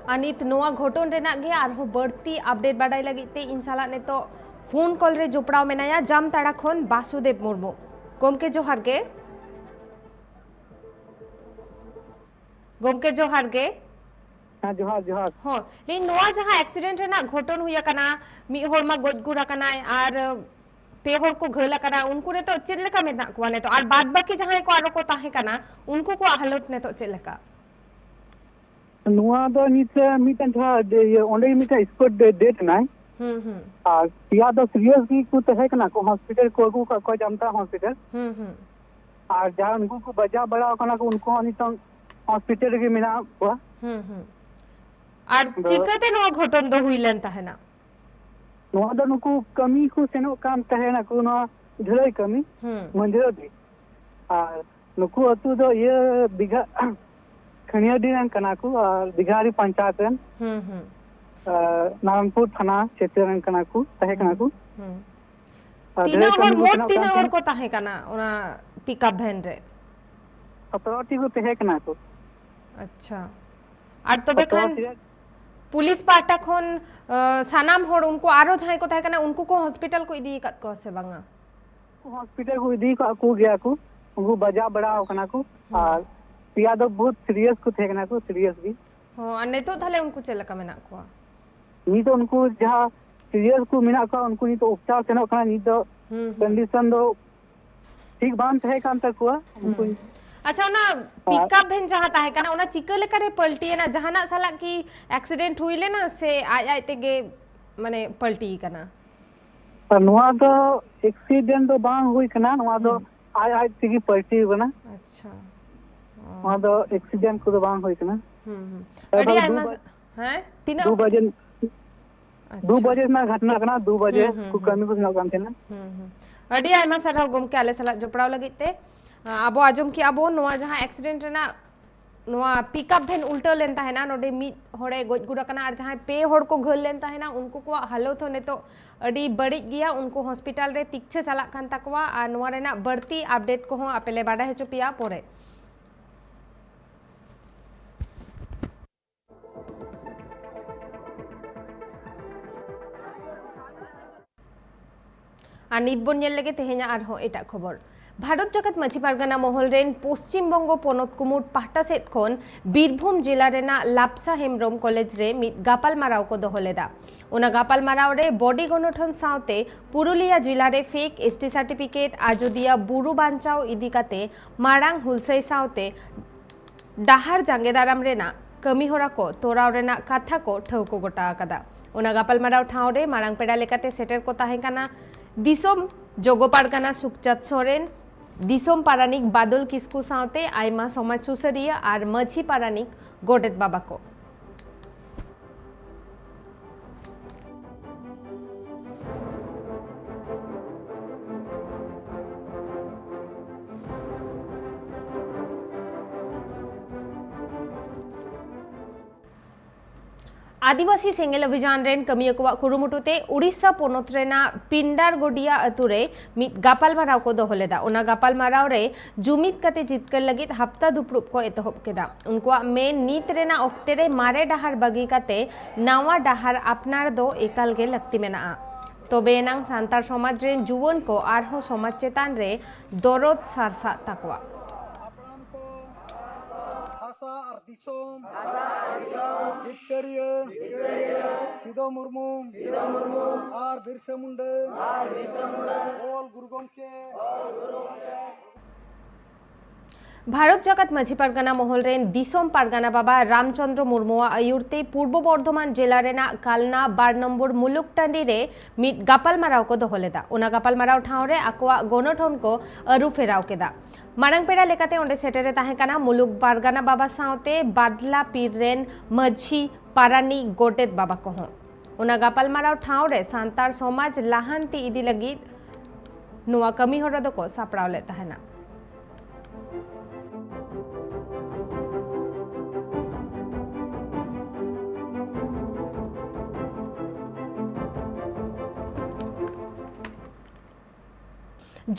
ᱟᱨ ᱱᱤᱛ ᱱᱚᱣᱟ ᱜᱷᱚᱴᱚᱱ ᱨᱮᱱᱟᱜ ᱜᱮ ᱟᱨᱦᱚᱸ ᱵᱟᱹᱲᱛᱤ ᱟᱯᱰᱮᱴ ᱵᱟᱰᱟᱭ ᱞᱟᱹᱜᱤᱫ ᱛᱮ ᱤᱧ ᱥᱟᱞᱟᱜ ᱱᱤᱛᱚᱜ ᱯᱷᱳᱱ ᱠᱚᱞ ᱨᱮ ᱡᱚᱯᱲᱟᱣ ᱢᱮᱱᱟᱭᱟ ᱡᱟᱢᱛᱟᱲᱟ ᱠᱷᱚᱱ ᱵᱟᱥᱩᱫᱮᱵ ᱢᱩᱨᱢᱩ᱾ ᱜᱚᱢᱠᱮ, ᱡᱚᱦᱟᱨ ᱜᱮ᱾ ᱜᱚᱢᱠᱮ, ᱡᱚᱦᱟᱨ ᱜᱮ᱾ ᱦᱮᱸ, ᱡᱚᱦᱟᱨ, ᱡᱚᱦᱟᱨ᱾ ᱦᱚᱸ, ᱞᱟᱹᱭ, ᱱᱚᱣᱟ ᱡᱟᱦᱟᱸ ᱮᱠᱥᱤᱰᱮᱱᱴ ᱨᱮᱱᱟᱜ ᱜᱷᱚᱴᱚᱱ ᱦᱩᱭ ᱟᱠᱟᱱᱟ, ᱢᱤᱫ ᱦᱚᱲ ᱢᱟ ᱜᱚᱡ ᱜᱩᱨ ᱟᱠᱟᱱᱟᱭ ᱟᱨ ᱯᱮ ᱦᱚᱲ ᱠᱚ ᱜᱷᱟᱹᱞ ᱟᱠᱟᱱᱟ, ᱩᱱᱠᱩ ᱱᱤᱛᱚᱜ ᱪᱮᱫ ᱞᱮᱠᱟ ᱢᱮᱱᱟᱜ ᱠᱚᱣᱟ ᱱᱤᱛᱚᱜ? ᱟᱨ ᱵᱟᱫ ᱵᱟᱹᱠᱤ ᱡᱟᱦᱟᱸᱭ ᱠᱚ ᱟᱨᱚ ᱠᱚ ᱛᱟᱦᱮᱸ ᱠᱟᱱᱟ, ᱩᱱᱠᱩ ᱠᱚᱣᱟᱜ ᱦᱟᱞᱚᱛ ᱱᱤᱛᱚᱜ ᱪᱮᱫ ᱞᱮᱠᱟ? ᱱᱚᱣᱟ ᱫᱚ ᱱᱤᱛ, ᱮ, ᱢᱤᱫᱴᱟᱝ ᱡᱟᱦᱟᱸ ᱡᱮ, ᱤᱭᱟᱹ, ᱚᱸᱰᱮ ᱜᱮ ᱢᱤᱫᱴᱟᱝ ᱥᱯᱚᱴ ᱰᱮ-, ᱰᱮᱛᱷ ᱮᱱᱟᱭ᱾ ᱦᱩᱸ ᱦᱩᱸ᱾ ᱟᱨ ᱯᱮᱭᱟ ᱫᱚ ᱥᱤᱨᱤᱭᱟᱥ ᱜᱮᱠᱚ ᱛᱟᱦᱮᱸ ᱠᱟᱱᱟ ᱠᱚ, ᱦᱚᱥᱯᱤᱴᱟᱞ ᱠᱚ ᱟᱹᱜᱩ ᱟᱠᱟᱫ ᱠᱚᱣᱟ ᱡᱟᱢᱛᱟ ᱦᱚᱥᱯᱤᱴᱟᱞ᱾ ᱦᱩᱸ ᱦᱩᱸ᱾ ᱟᱨ ᱡᱟᱦᱟᱸ ᱩᱱᱠᱩ ᱠᱚ ᱵᱟᱡᱟᱣ ᱵᱟᱲᱟ ᱟᱠᱟᱱᱟ ᱠᱚ, ᱩᱱᱠᱩ ᱦᱚᱸ ᱱᱤᱛᱚᱝ ᱦᱚᱥᱯᱤᱴᱟᱞ ᱨᱮᱜᱮ ᱢᱮᱱᱟᱜ ᱠᱚᱣᱟ᱾ ᱦᱩᱸ ᱦᱩᱸ᱾ ᱟᱨ ᱟᱫᱚ ᱪᱤᱠᱟᱹᱛᱮ ᱱᱚᱣᱟ ᱜᱷᱚᱴᱚᱱ ᱫᱚ ᱦᱩᱭ ᱞᱮᱱ ᱛᱟᱦᱮᱱᱟ? ᱱᱚᱣᱟ ᱫᱚ ᱱᱩᱠᱩ ᱠᱟᱹᱢᱤ ᱠᱚ ᱥᱮᱱᱚᱜ ᱠᱟᱱ ᱛᱟᱦᱮᱱᱟᱠᱚ, ᱱᱚᱣᱟ ᱰᱷᱟᱹᱞᱟᱹᱭ ᱠᱟᱹᱢᱤ, ᱦᱩᱸ᱾ ᱢᱟᱹᱡᱷᱟᱹ ᱟᱹᱰᱤ᱾ ᱟᱨ ᱱᱩᱠᱩ ᱟᱹᱛᱩ ᱫᱚ ᱤᱭᱟᱹ ᱫᱤᱜᱷᱟ, ᱠᱷᱟᱹᱱᱤᱭᱟᱹᱰᱤ ᱨᱮᱱ ᱠᱟᱱᱟ ᱠᱚ ᱟᱨ ᱫᱤᱜᱷᱟᱨᱤ ᱯᱚᱧᱪᱟᱭᱮᱛ ᱨᱮᱱ, ᱦᱩᱸ ᱦᱩᱸ᱾ ᱟᱨ ᱱᱟᱨᱟᱱᱯᱩᱨ ᱛᱷᱟᱱᱟ ᱪᱷᱮᱛᱨᱚ ᱨᱮᱱ ᱠᱟᱱᱟ ᱠᱚ, ᱛᱟᱦᱮᱸ ᱠᱟᱱᱟ ᱠᱚ᱾ ᱦᱩᱸ᱾ ᱟᱨ ᱛᱤᱱᱟᱹᱜ ᱰᱷᱟᱹᱞᱟᱹᱭ ᱦᱚᱲ, ᱠᱟᱹᱢᱤ ᱠᱚ ᱢᱳᱴ ᱥᱮᱱᱚᱜ ᱠᱟᱱ ᱛᱤᱱᱟᱹᱜ ᱦᱚᱲ ᱛᱟᱦᱮᱸᱱ᱾ ᱠᱚ ᱛᱟᱦᱮᱸ ᱠᱟᱱᱟ ᱚᱱᱟ ᱯᱤᱠᱟᱯ ᱵᱷᱮᱱ ᱨᱮ? ᱥᱚᱛᱨᱚ ᱴᱤ ᱠᱚ ᱛᱟᱦᱮᱸ ᱠᱟᱱᱟ ᱠᱚ᱾ ᱟᱪᱪᱷᱟ, ᱟᱨ ᱛᱚᱵᱮ ᱥᱚᱛᱨᱚ ᱠᱷᱟᱱ ᱴᱤ ᱨᱮ ᱯᱩᱞᱤᱥ ᱯᱟᱦᱴᱟ ᱠᱷᱚᱱ, ᱟᱸ, ᱥᱟᱱᱟᱢ ᱦᱚᱲ, ᱩᱱᱠᱩ ᱟᱨᱚ ᱡᱟᱦᱟᱸᱭ ᱠᱚ ᱛᱟᱦᱮᱸ ᱠᱟᱱᱟ, ᱩᱱᱠᱩ ᱠᱚ ᱦᱚᱥᱯᱤᱴᱟᱞ ᱠᱚ ᱤᱫᱤ ᱟᱠᱟᱫ ᱠᱚᱣᱟ ᱥᱮ ᱵᱟᱝᱟ? ᱦᱚᱥᱯᱤᱴᱟᱞ ᱠᱚ ᱤᱫᱤ ᱟᱠᱟᱫ ᱠᱚ ᱜᱮᱭᱟ ᱠᱚ, ᱩᱱᱠᱩ ᱵᱟᱡᱟᱣ ᱵᱟᱲᱟ ᱟᱠᱟᱱᱟ ᱠᱚ᱾ ᱦᱩᱸ᱾ ᱟᱨ ᱯᱮᱭᱟ ᱫᱚ ᱵᱚᱦᱩᱛ ᱥᱤᱨᱤᱭᱟᱥ ᱠᱚ ᱛᱟᱦᱮᱸ ᱠᱟᱱᱟ ᱠᱚ, ᱥᱤᱨᱤᱭᱟᱥ ᱜᱮ᱾ ᱦᱚᱸ, ᱟᱨ ᱱᱤᱛᱚᱜ ᱛᱟᱦᱞᱮ ᱩᱱᱠᱩ ᱪᱮᱫ ᱞᱮᱠᱟ ᱢᱮᱱᱟᱜ ᱠᱚᱣᱟ? ᱱᱤᱛ ᱫᱚ ᱩᱱᱠᱩ ᱡᱟᱦᱟᱸ ᱥᱤᱨᱤᱭᱟᱥ ᱠᱚ ᱢᱮᱱᱟᱜ ᱠᱚᱣᱟ, ᱩᱱᱠᱩ ᱱᱤᱛᱚᱜ ᱩᱯᱪᱟᱨ ᱥᱮᱱᱚᱜ ᱠᱟᱱᱟ᱾ ᱱᱤᱛ ᱫᱚ ᱦᱩᱸ, ᱦᱩᱸ᱾ ᱠᱚᱱᱰᱤᱥᱚᱱ ᱫᱚ ᱴᱷᱤᱠ ᱵᱟᱝ ᱛᱟᱦᱮᱸ ᱠᱟᱱ ᱛᱟᱠᱚᱣᱟ᱾ ᱩᱱᱠᱩ ᱦᱩᱸ᱾ ᱟᱪᱪᱷᱟ, ᱚᱱᱟ ᱟᱨ ᱯᱤᱠᱟᱯ ᱵᱷᱮᱱ ᱡᱟᱦᱟᱸ ᱛᱟᱦᱮᱸ ᱠᱟᱱᱟ, ᱚᱱᱟ ᱪᱤᱠᱟᱹ ᱞᱮᱠᱟᱨᱮ ᱯᱟᱞᱴᱤᱭᱮᱱᱟ? ᱡᱟᱦᱟᱱᱟᱜ ᱥᱟᱞᱟᱜ ᱠᱤ ᱮᱠᱥᱤᱰᱮᱱᱴ ᱦᱩᱭ ᱞᱮᱱᱟ ᱥᱮ ᱟᱡ ᱟᱡ ᱛᱮᱜᱮ, ᱢᱟᱱᱮ, ᱯᱟᱞᱴᱤ ᱠᱟᱱᱟ? ᱟᱨ ᱱᱚᱣᱟ ᱫᱚ ᱮᱠᱥᱤᱰᱮᱱᱴ ᱫᱚ ᱵᱟᱝ ᱦᱩᱭ ᱠᱟᱱᱟ, ᱱᱚᱣᱟ ᱫᱚ ᱦᱩᱸ᱾ ᱟᱡ ᱟᱡ ᱛᱮᱜᱮ ᱯᱟᱞᱴᱤ ᱠᱟᱱᱟ᱾ ᱟᱪᱪᱷᱟ᱾ ᱚ᱾ ᱱᱚᱣᱟ ᱫᱚ ᱮᱠᱥᱤᱰᱮᱱᱴ ᱠᱚᱫᱚ ᱵᱟᱝ ᱦᱩᱭ ᱠᱟᱱᱟ᱾ ᱦᱩᱸ, ᱦᱩᱸ᱾ ᱟᱹᱰᱤ ᱮᱵᱚᱝ ᱫᱩ ᱟᱭᱢᱟ ᱵᱟ-, ᱥᱟ-, ᱦᱮᱸ? ᱛᱤᱱᱟᱹᱜ ᱫᱩ ᱚᱠᱛᱚ? ᱵᱟᱡᱮ, ᱫᱩ ᱟᱪᱪᱷᱟ᱾ ᱵᱟᱡᱮ ᱨᱮᱱᱟᱜ ᱜᱷᱚᱴᱱᱟ ᱠᱟᱱᱟ, ᱫᱩ ᱵᱟᱡᱮ ᱦᱩᱸ, ᱦᱩᱸ, ᱠᱚ ᱦᱩᱸ᱾ ᱠᱟᱹᱢᱤ ᱠᱚ ᱥᱮᱱᱚᱜ ᱠᱟᱱ ᱛᱟᱦᱮᱱᱟ᱾ ᱦᱩᱸ, ᱦᱩᱸ᱾ ᱟᱹᱰᱤ ᱟᱭᱢᱟ ᱥᱟᱨᱦᱟᱣ ᱜᱚᱢᱠᱮ, ᱟᱞᱮ ᱥᱟᱞᱟᱜ ᱡᱚᱯᱲᱟᱣ ᱞᱟᱹᱜᱤᱫ ᱛᱮ᱾ ᱟᱵᱚ ᱟᱸᱡᱚᱢ ᱠᱮᱜᱼᱟ ᱵᱚᱱ ᱱᱚᱣᱟ ᱡᱟᱦᱟᱸ ᱮᱠᱥᱤᱰᱮᱱᱴ ᱨᱮᱱᱟᱜ, ᱱᱚᱣᱟ ᱯᱤᱠᱟᱯ ᱵᱷᱮᱱ ᱩᱞᱴᱟᱹᱣ ᱞᱮᱱ ᱛᱟᱦᱮᱱᱟ, ᱱᱚᱰᱮ ᱢᱤᱫ ᱦᱚᱲᱮ ᱜᱚᱡ ᱜᱩᱨ ᱟᱠᱟᱱᱟ ᱟᱨ ᱡᱟᱦᱟᱸᱭ ᱯᱮ ᱦᱚᱲ ᱠᱚ ᱜᱷᱟᱹᱞ ᱞᱮᱱ ᱛᱟᱦᱮᱱᱟ, ᱩᱱᱠᱩ ᱠᱚᱣᱟᱜ ᱦᱟᱞᱚᱛ ᱦᱚᱸ ᱱᱤᱛᱚᱜ ᱟᱹᱰᱤ ᱵᱟᱹᱲᱤᱡ ᱜᱮᱭᱟ᱾ ᱩᱱᱠᱩ ᱦᱚᱥᱯᱤᱴᱟᱞ ᱨᱮ ᱛᱤᱠᱪᱷᱟᱹ ᱪᱟᱞᱟᱜ ᱠᱟᱱ ᱛᱟᱠᱚᱣᱟ ᱟᱨ ᱱᱚᱣᱟ ᱨᱮᱱᱟᱜ ᱵᱟᱹᱲᱛᱤ ᱟᱯᱰᱮᱴ ᱠᱚᱦᱚᱸ ᱟᱯᱮ ᱞᱮ ᱵᱟᱰᱟᱭ ᱦᱚᱪᱚ ᱯᱮᱭᱟ ᱯᱚᱨᱮ᱾ ᱟᱨ ᱱᱤᱛ ᱵᱚᱱ ᱧᱮᱞ ᱞᱮᱜᱮ ᱛᱮᱦᱮᱧᱟᱜ ᱟᱨᱦᱚᱸ ᱮᱴᱟᱜ ᱠᱷᱚᱵᱚᱨ᱾ ᱵᱷᱟᱨᱚᱛ ᱡᱟᱠᱟᱛ ᱢᱟᱹᱡᱷᱤ ᱯᱟᱨᱜᱟᱱᱟ ᱢᱚᱦᱚᱞ ᱨᱮᱱ ᱯᱚᱥᱪᱤᱢ ᱵᱚᱝᱜᱚ ᱯᱚᱱᱚᱛ ᱠᱩᱢᱩᱴ ᱯᱟᱦᱴᱟ ᱥᱮᱫ ᱠᱷᱚᱱ ᱵᱤᱨᱵᱷᱩᱢ ᱡᱮᱞᱟ ᱨᱮᱱᱟᱜ ᱞᱟᱯᱥᱟ ᱦᱮᱢᱵᱽᱨᱚᱢ ᱠᱚᱞᱮᱡᱽ ᱨᱮ ᱢᱤᱫ ᱜᱟᱯᱟᱞᱢᱟᱨᱟᱣ ᱠᱚ ᱫᱚᱦᱚ ᱞᱮᱫᱟ᱾ ᱚᱱᱟ ᱜᱟᱯᱟᱞᱢᱟᱨᱟᱣ ᱨᱮ ᱵᱚᱰᱤ ᱜᱚᱱᱚᱴᱷᱚᱱ ᱥᱟᱶᱛᱮ ᱯᱩᱨᱩᱞᱤᱭᱟ ᱡᱮᱞᱟ ᱨᱮ ᱯᱷᱮᱠ ᱮᱥ ᱴᱤ ᱥᱟᱨᱴᱤᱯᱷᱤᱠᱮᱴ, ᱟᱡᱚᱫᱤᱭᱟ ᱵᱩᱨᱩ ᱵᱟᱧᱪᱟᱣ ᱤᱫᱤ ᱠᱟᱛᱮ ᱢᱟᱨᱟᱝ ᱦᱩᱞᱥᱟᱹᱭ ᱥᱟᱶᱛᱮ ᱰᱟᱦᱟᱨ ᱡᱟᱸᱜᱮ ᱫᱟᱨᱟᱢ ᱨᱮᱱᱟᱜ ᱠᱟᱹᱢᱤ ᱦᱚᱨᱟ ᱠᱚ ᱛᱚᱨᱟᱣ ᱨᱮᱱᱟᱜ ᱠᱟᱛᱷᱟ ᱠᱚ ᱴᱷᱟᱹᱣᱠᱟᱹ ᱜᱚᱴᱟ ᱟᱠᱟᱫᱟ᱾ ᱚᱱᱟ ᱜᱟᱯᱟᱞᱢᱟᱨᱟᱣ ᱴᱷᱟᱶ ᱨᱮ ᱢᱟᱨᱟᱝ ᱯᱮᱲᱟ ᱞᱮᱠᱟᱛᱮ ᱥᱮᱴᱮᱨ ᱠᱚ ᱛᱟᱦᱮᱸ ᱠᱟᱱᱟ ᱫᱤᱥᱚᱢ ᱡᱚᱜᱚ ᱯᱟᱨᱜᱟᱱᱟ ᱥᱩᱠᱪᱟᱸᱫᱽ ᱥᱚᱨᱮᱱ, ᱫᱤᱥᱚᱢ ᱯᱟᱨᱟᱱᱤᱠ ᱵᱟᱫᱚᱞ ᱠᱤᱥᱠᱩ ᱥᱟᱶᱛᱮ ᱟᱭᱢᱟ ᱥᱚᱢᱟᱡᱽ ᱥᱩᱥᱟᱹᱨᱤᱭᱟᱹ ᱟᱨ ᱢᱟᱹᱡᱷᱤ ᱯᱟᱨᱟᱱᱤᱠ ᱜᱚᱰᱮᱛ ᱵᱟᱵᱟ ᱠᱚ᱾ ᱟᱹᱫᱤᱵᱟᱹᱥᱤ ᱥᱮᱸᱜᱮᱞ ᱚᱵᱷᱤᱡᱟᱱ ᱨᱮᱱ ᱠᱟᱹᱢᱤᱭᱟᱹ ᱠᱚᱣᱟᱜ ᱠᱩᱨᱩᱢᱩᱴᱩ ᱛᱮ ᱩᱲᱤᱥᱥᱟ ᱯᱚᱱᱚᱛ ᱨᱮᱱᱟᱜ ᱯᱤᱱᱰᱟᱨᱜᱳᱰᱤᱭᱟ ᱟᱹᱛᱩ ᱨᱮ ᱢᱤᱫ ᱜᱟᱯᱟᱞᱢᱟᱨᱟᱣ ᱠᱚ ᱫᱚᱦᱚ ᱞᱮᱫᱟ᱾ ᱚᱱᱟ ᱜᱟᱯᱟᱞᱢᱟᱨᱟᱣ ᱨᱮ ᱡᱩᱢᱤᱫ ᱠᱟᱛᱮ ᱡᱤᱛᱠᱟᱹᱨ ᱞᱟᱹᱜᱤᱫ ᱦᱟᱯᱛᱟ ᱫᱩᱯᱲᱩᱵ ᱠᱚ ᱮᱛᱚᱦᱚᱵ ᱠᱮᱫᱟ᱾ ᱩᱱᱠᱩᱣᱟᱜ ᱢᱮᱱ, ᱱᱤᱛ ᱨᱮᱱᱟᱜ ᱚᱠᱛᱮ ᱨᱮ ᱢᱟᱨᱮ ᱰᱟᱦᱟᱨ ᱵᱟᱹᱜᱤ ᱠᱟᱛᱮ ᱱᱟᱣᱟ ᱰᱟᱦᱟᱨ ᱟᱯᱱᱟᱨ ᱫᱚ ᱮᱠᱟᱞ ᱜᱮ ᱞᱟᱹᱠᱛᱤ ᱢᱮᱱᱟᱜᱼᱟ᱾ ᱛᱚᱵᱮ ᱮᱱᱟᱝ ᱥᱟᱱᱛᱟᱲ ᱥᱚᱢᱟᱡᱽ ᱨᱮᱱ ᱡᱩᱣᱟᱹᱱ ᱠᱚ ᱟᱨᱦᱚᱸ ᱥᱚᱢᱟᱡᱽ ᱪᱮᱛᱟᱱ ᱨᱮ ᱫᱚᱨᱚᱫ ᱥᱟᱨᱥᱟᱜ ᱛᱟᱠᱚᱣᱟ᱾ ᱦᱟᱯᱲᱟᱢ ᱠᱚ ᱦᱟᱥᱟ ᱟᱨ ᱫᱤᱥᱚᱢ ᱡᱤᱛᱠᱟᱹᱨᱤᱭᱟᱹ ᱥᱤᱫᱚ ᱢᱩᱨᱢᱩ ᱟᱨ ᱵᱤᱨᱥᱟ ᱢᱩᱱᱰᱟᱹ ᱚᱞ ᱜᱩᱨᱩ ᱜᱚᱢᱠᱮ᱾ ᱵᱷᱟᱨᱚᱛ ᱡᱟᱠᱟᱛ ᱢᱟᱹᱡᱷᱤ ᱯᱟᱨᱜᱟᱱᱟ ᱢᱚᱦᱚᱞ ᱨᱮᱱ ᱫᱤᱥᱚᱢ ᱯᱟᱨᱜᱟᱱᱟ ᱵᱟᱵᱟ ᱨᱟᱢᱪᱚᱸᱫᱽᱨᱚ ᱢᱩᱨᱢᱩᱣᱟᱜ ᱟᱹᱭᱩᱨ ᱛᱮ ᱯᱩᱨᱵᱚ ᱵᱚᱨᱫᱷᱚᱢᱟᱱ ᱡᱮᱞᱟ ᱨᱮᱱᱟᱜ ᱠᱟᱞᱱᱟ ᱵᱟᱨ ᱱᱚᱢᱵᱚᱨ ᱢᱩᱞᱩᱠ ᱴᱟᱺᱰᱤ ᱨᱮ ᱢᱤᱫ ᱜᱟᱯᱟᱞᱢᱟᱨᱟᱣ ᱠᱚ ᱫᱚᱦᱚ ᱞᱮᱫᱟ᱾ ᱚᱱᱟ ᱜᱟᱯᱟᱞᱢᱟᱨᱟᱣ ᱴᱷᱟᱶ ᱨᱮ ᱟᱠᱚᱣᱟᱜ ᱜᱚᱱᱚᱴᱷᱚᱱ ᱠᱚ ᱟᱹᱨᱩ ᱯᱷᱮᱨᱟᱣ ᱠᱮᱫᱟ᱾ ᱢᱟᱨᱟᱝ ᱯᱮᱲᱟ ᱞᱮᱠᱟᱛᱮ ᱚᱸᱰᱮ ᱥᱮᱴᱮᱨ ᱮ ᱛᱟᱦᱮᱸ ᱠᱟᱱᱟ ᱢᱩᱞᱩᱠ ᱯᱟᱨᱜᱟᱱᱟ ᱵᱟᱵᱟ ᱥᱟᱶᱛᱮ ᱵᱟᱫᱞᱟ ᱯᱤᱨ ᱨᱮᱱ ᱢᱟᱹᱡᱷᱤ, ᱯᱟᱨᱟᱱᱤᱠ, ᱜᱚᱰᱮᱛ ᱵᱟᱵᱟ ᱠᱚᱦᱚᱸ᱾ ᱚᱱᱟ ᱜᱟᱯᱟᱞᱢᱟᱨᱟᱣ ᱴᱷᱟᱶ ᱨᱮ ᱥᱟᱱᱛᱟᱲ ᱥᱚᱢᱟᱡᱽ ᱞᱟᱦᱟᱱᱛᱤ ᱤᱫᱤ ᱞᱟᱹᱜᱤᱫ ᱱᱚᱣᱟ ᱠᱟᱹᱢᱤ ᱦᱚᱨᱟ ᱫᱚᱠᱚ ᱥᱟᱯᱲᱟᱣ ᱞᱮᱫ ᱛᱟᱦᱮᱱᱟ᱾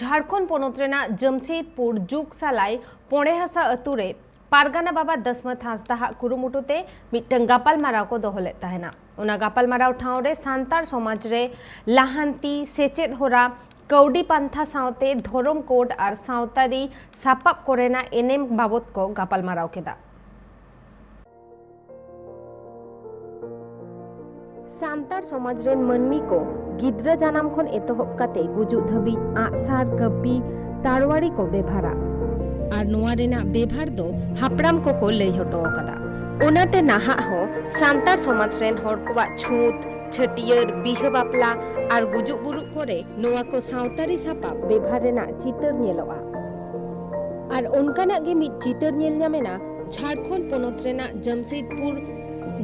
ᱡᱷᱟᱲᱠᱷᱚᱸᱰ ᱯᱚᱱᱚᱛ ᱨᱮᱱᱟᱜ ᱡᱟᱢᱥᱮᱫᱽᱯᱩᱨ ᱡᱩᱜᱽᱥᱟᱞᱟᱭ ᱯᱚᱲᱮᱦᱟᱥᱟ ᱟᱹᱛᱩ ᱨᱮ ᱯᱟᱨᱜᱟᱱᱟ ᱵᱟᱵᱟ ᱫᱟᱥᱢᱟᱛ ᱦᱟᱸᱥᱫᱟᱦᱟᱜ ᱠᱩᱨᱩᱢᱩᱴᱩ ᱛᱮ ᱢᱤᱫᱴᱟᱝ ᱜᱟᱯᱟᱞᱢᱟᱨᱟᱣ ᱠᱚ ᱫᱚᱦᱚ ᱞᱮᱫ ᱛᱟᱦᱮᱱᱟ᱾ ᱚᱱᱟ ᱜᱟᱯᱟᱞᱢᱟᱨᱟᱣ ᱴᱷᱟᱶ ᱨᱮ ᱥᱟᱱᱛᱟᱲ ᱥᱚᱢᱟᱡᱽ ᱨᱮ ᱞᱟᱦᱟᱱᱛᱤ, ᱥᱮᱪᱮᱫ ᱦᱚᱨᱟ, ᱠᱟᱹᱣᱰᱤ ᱯᱟᱱᱛᱷᱟ ᱥᱟᱶᱛᱮ ᱫᱷᱚᱨᱚᱢ ᱠᱳᱰ ᱟᱨ ᱥᱟᱶᱛᱟᱨᱤ ᱥᱟᱯᱟᱵ ᱠᱚᱨᱮᱱᱟᱜ ᱮᱱᱮᱢ ᱵᱟᱵᱚᱛ ᱠᱚ ᱜᱟᱯᱟᱞᱢᱟᱨᱟᱣ ᱠᱮᱫᱟ᱾ ᱥᱟᱱᱛᱟᱲ ᱥᱚᱢᱟᱡᱽ ᱨᱮᱱ ᱢᱟᱹᱱᱢᱤ ᱠᱚ ᱜᱤᱫᱽᱨᱟᱹ ᱡᱟᱱᱟᱢ ᱠᱷᱚᱱ ᱮᱛᱚᱦᱚᱵ ᱠᱟᱛᱮ ᱜᱩᱡᱩᱜ ᱫᱷᱟᱹᱵᱤᱡ ᱟᱜᱼᱥᱟᱨ, ᱠᱟᱹᱯᱤ, ᱛᱟᱲᱣᱟᱲᱤ ᱠᱚ ᱵᱮᱵᱷᱟᱨᱟ᱾ ᱟᱨ ᱱᱚᱣᱟ ᱨᱮᱱᱟᱜ ᱵᱮᱵᱷᱟᱨ ᱫᱚ ᱦᱟᱯᱲᱟᱢ ᱠᱚᱠᱚ ᱞᱟᱹᱭ ᱦᱚᱴᱚ ᱟᱠᱟᱫᱟ᱾ ᱚᱱᱟᱛᱮ ᱱᱟᱦᱟᱜ ᱦᱚᱸ ᱥᱟᱱᱛᱟᱲ ᱥᱚᱢᱟᱡᱽ ᱨᱮᱱ ᱦᱚᱲ ᱠᱚᱣᱟᱜ ᱪᱷᱩᱛ, ᱪᱷᱟᱹᱴᱭᱟᱹᱨ, ᱵᱤᱦᱟᱹ ᱵᱟᱯᱞᱟ ᱟᱨ ᱜᱩᱡᱩᱜ ᱵᱩᱨᱩᱜ ᱠᱚᱨᱮ ᱱᱚᱣᱟ ᱠᱚ ᱥᱟᱶᱛᱟᱨᱤ ᱥᱟᱯᱟᱵ ᱵᱮᱵᱷᱟᱨ ᱨᱮᱱᱟᱜ ᱪᱤᱛᱟᱹᱨ ᱧᱮᱞᱚᱜᱼᱟ᱾ ᱟᱨ ᱚᱱᱠᱟᱱᱟᱜ ᱜᱮ ᱢᱤᱫ ᱪᱤᱛᱟᱹᱨ ᱧᱮᱞ ᱧᱟᱢᱮᱱᱟ ᱡᱷᱟᱲᱠᱷᱚᱸᱰ ᱯᱚᱱᱚᱛ ᱨᱮᱱᱟᱜ ᱡᱟᱢᱥᱮᱫᱽᱯᱩᱨ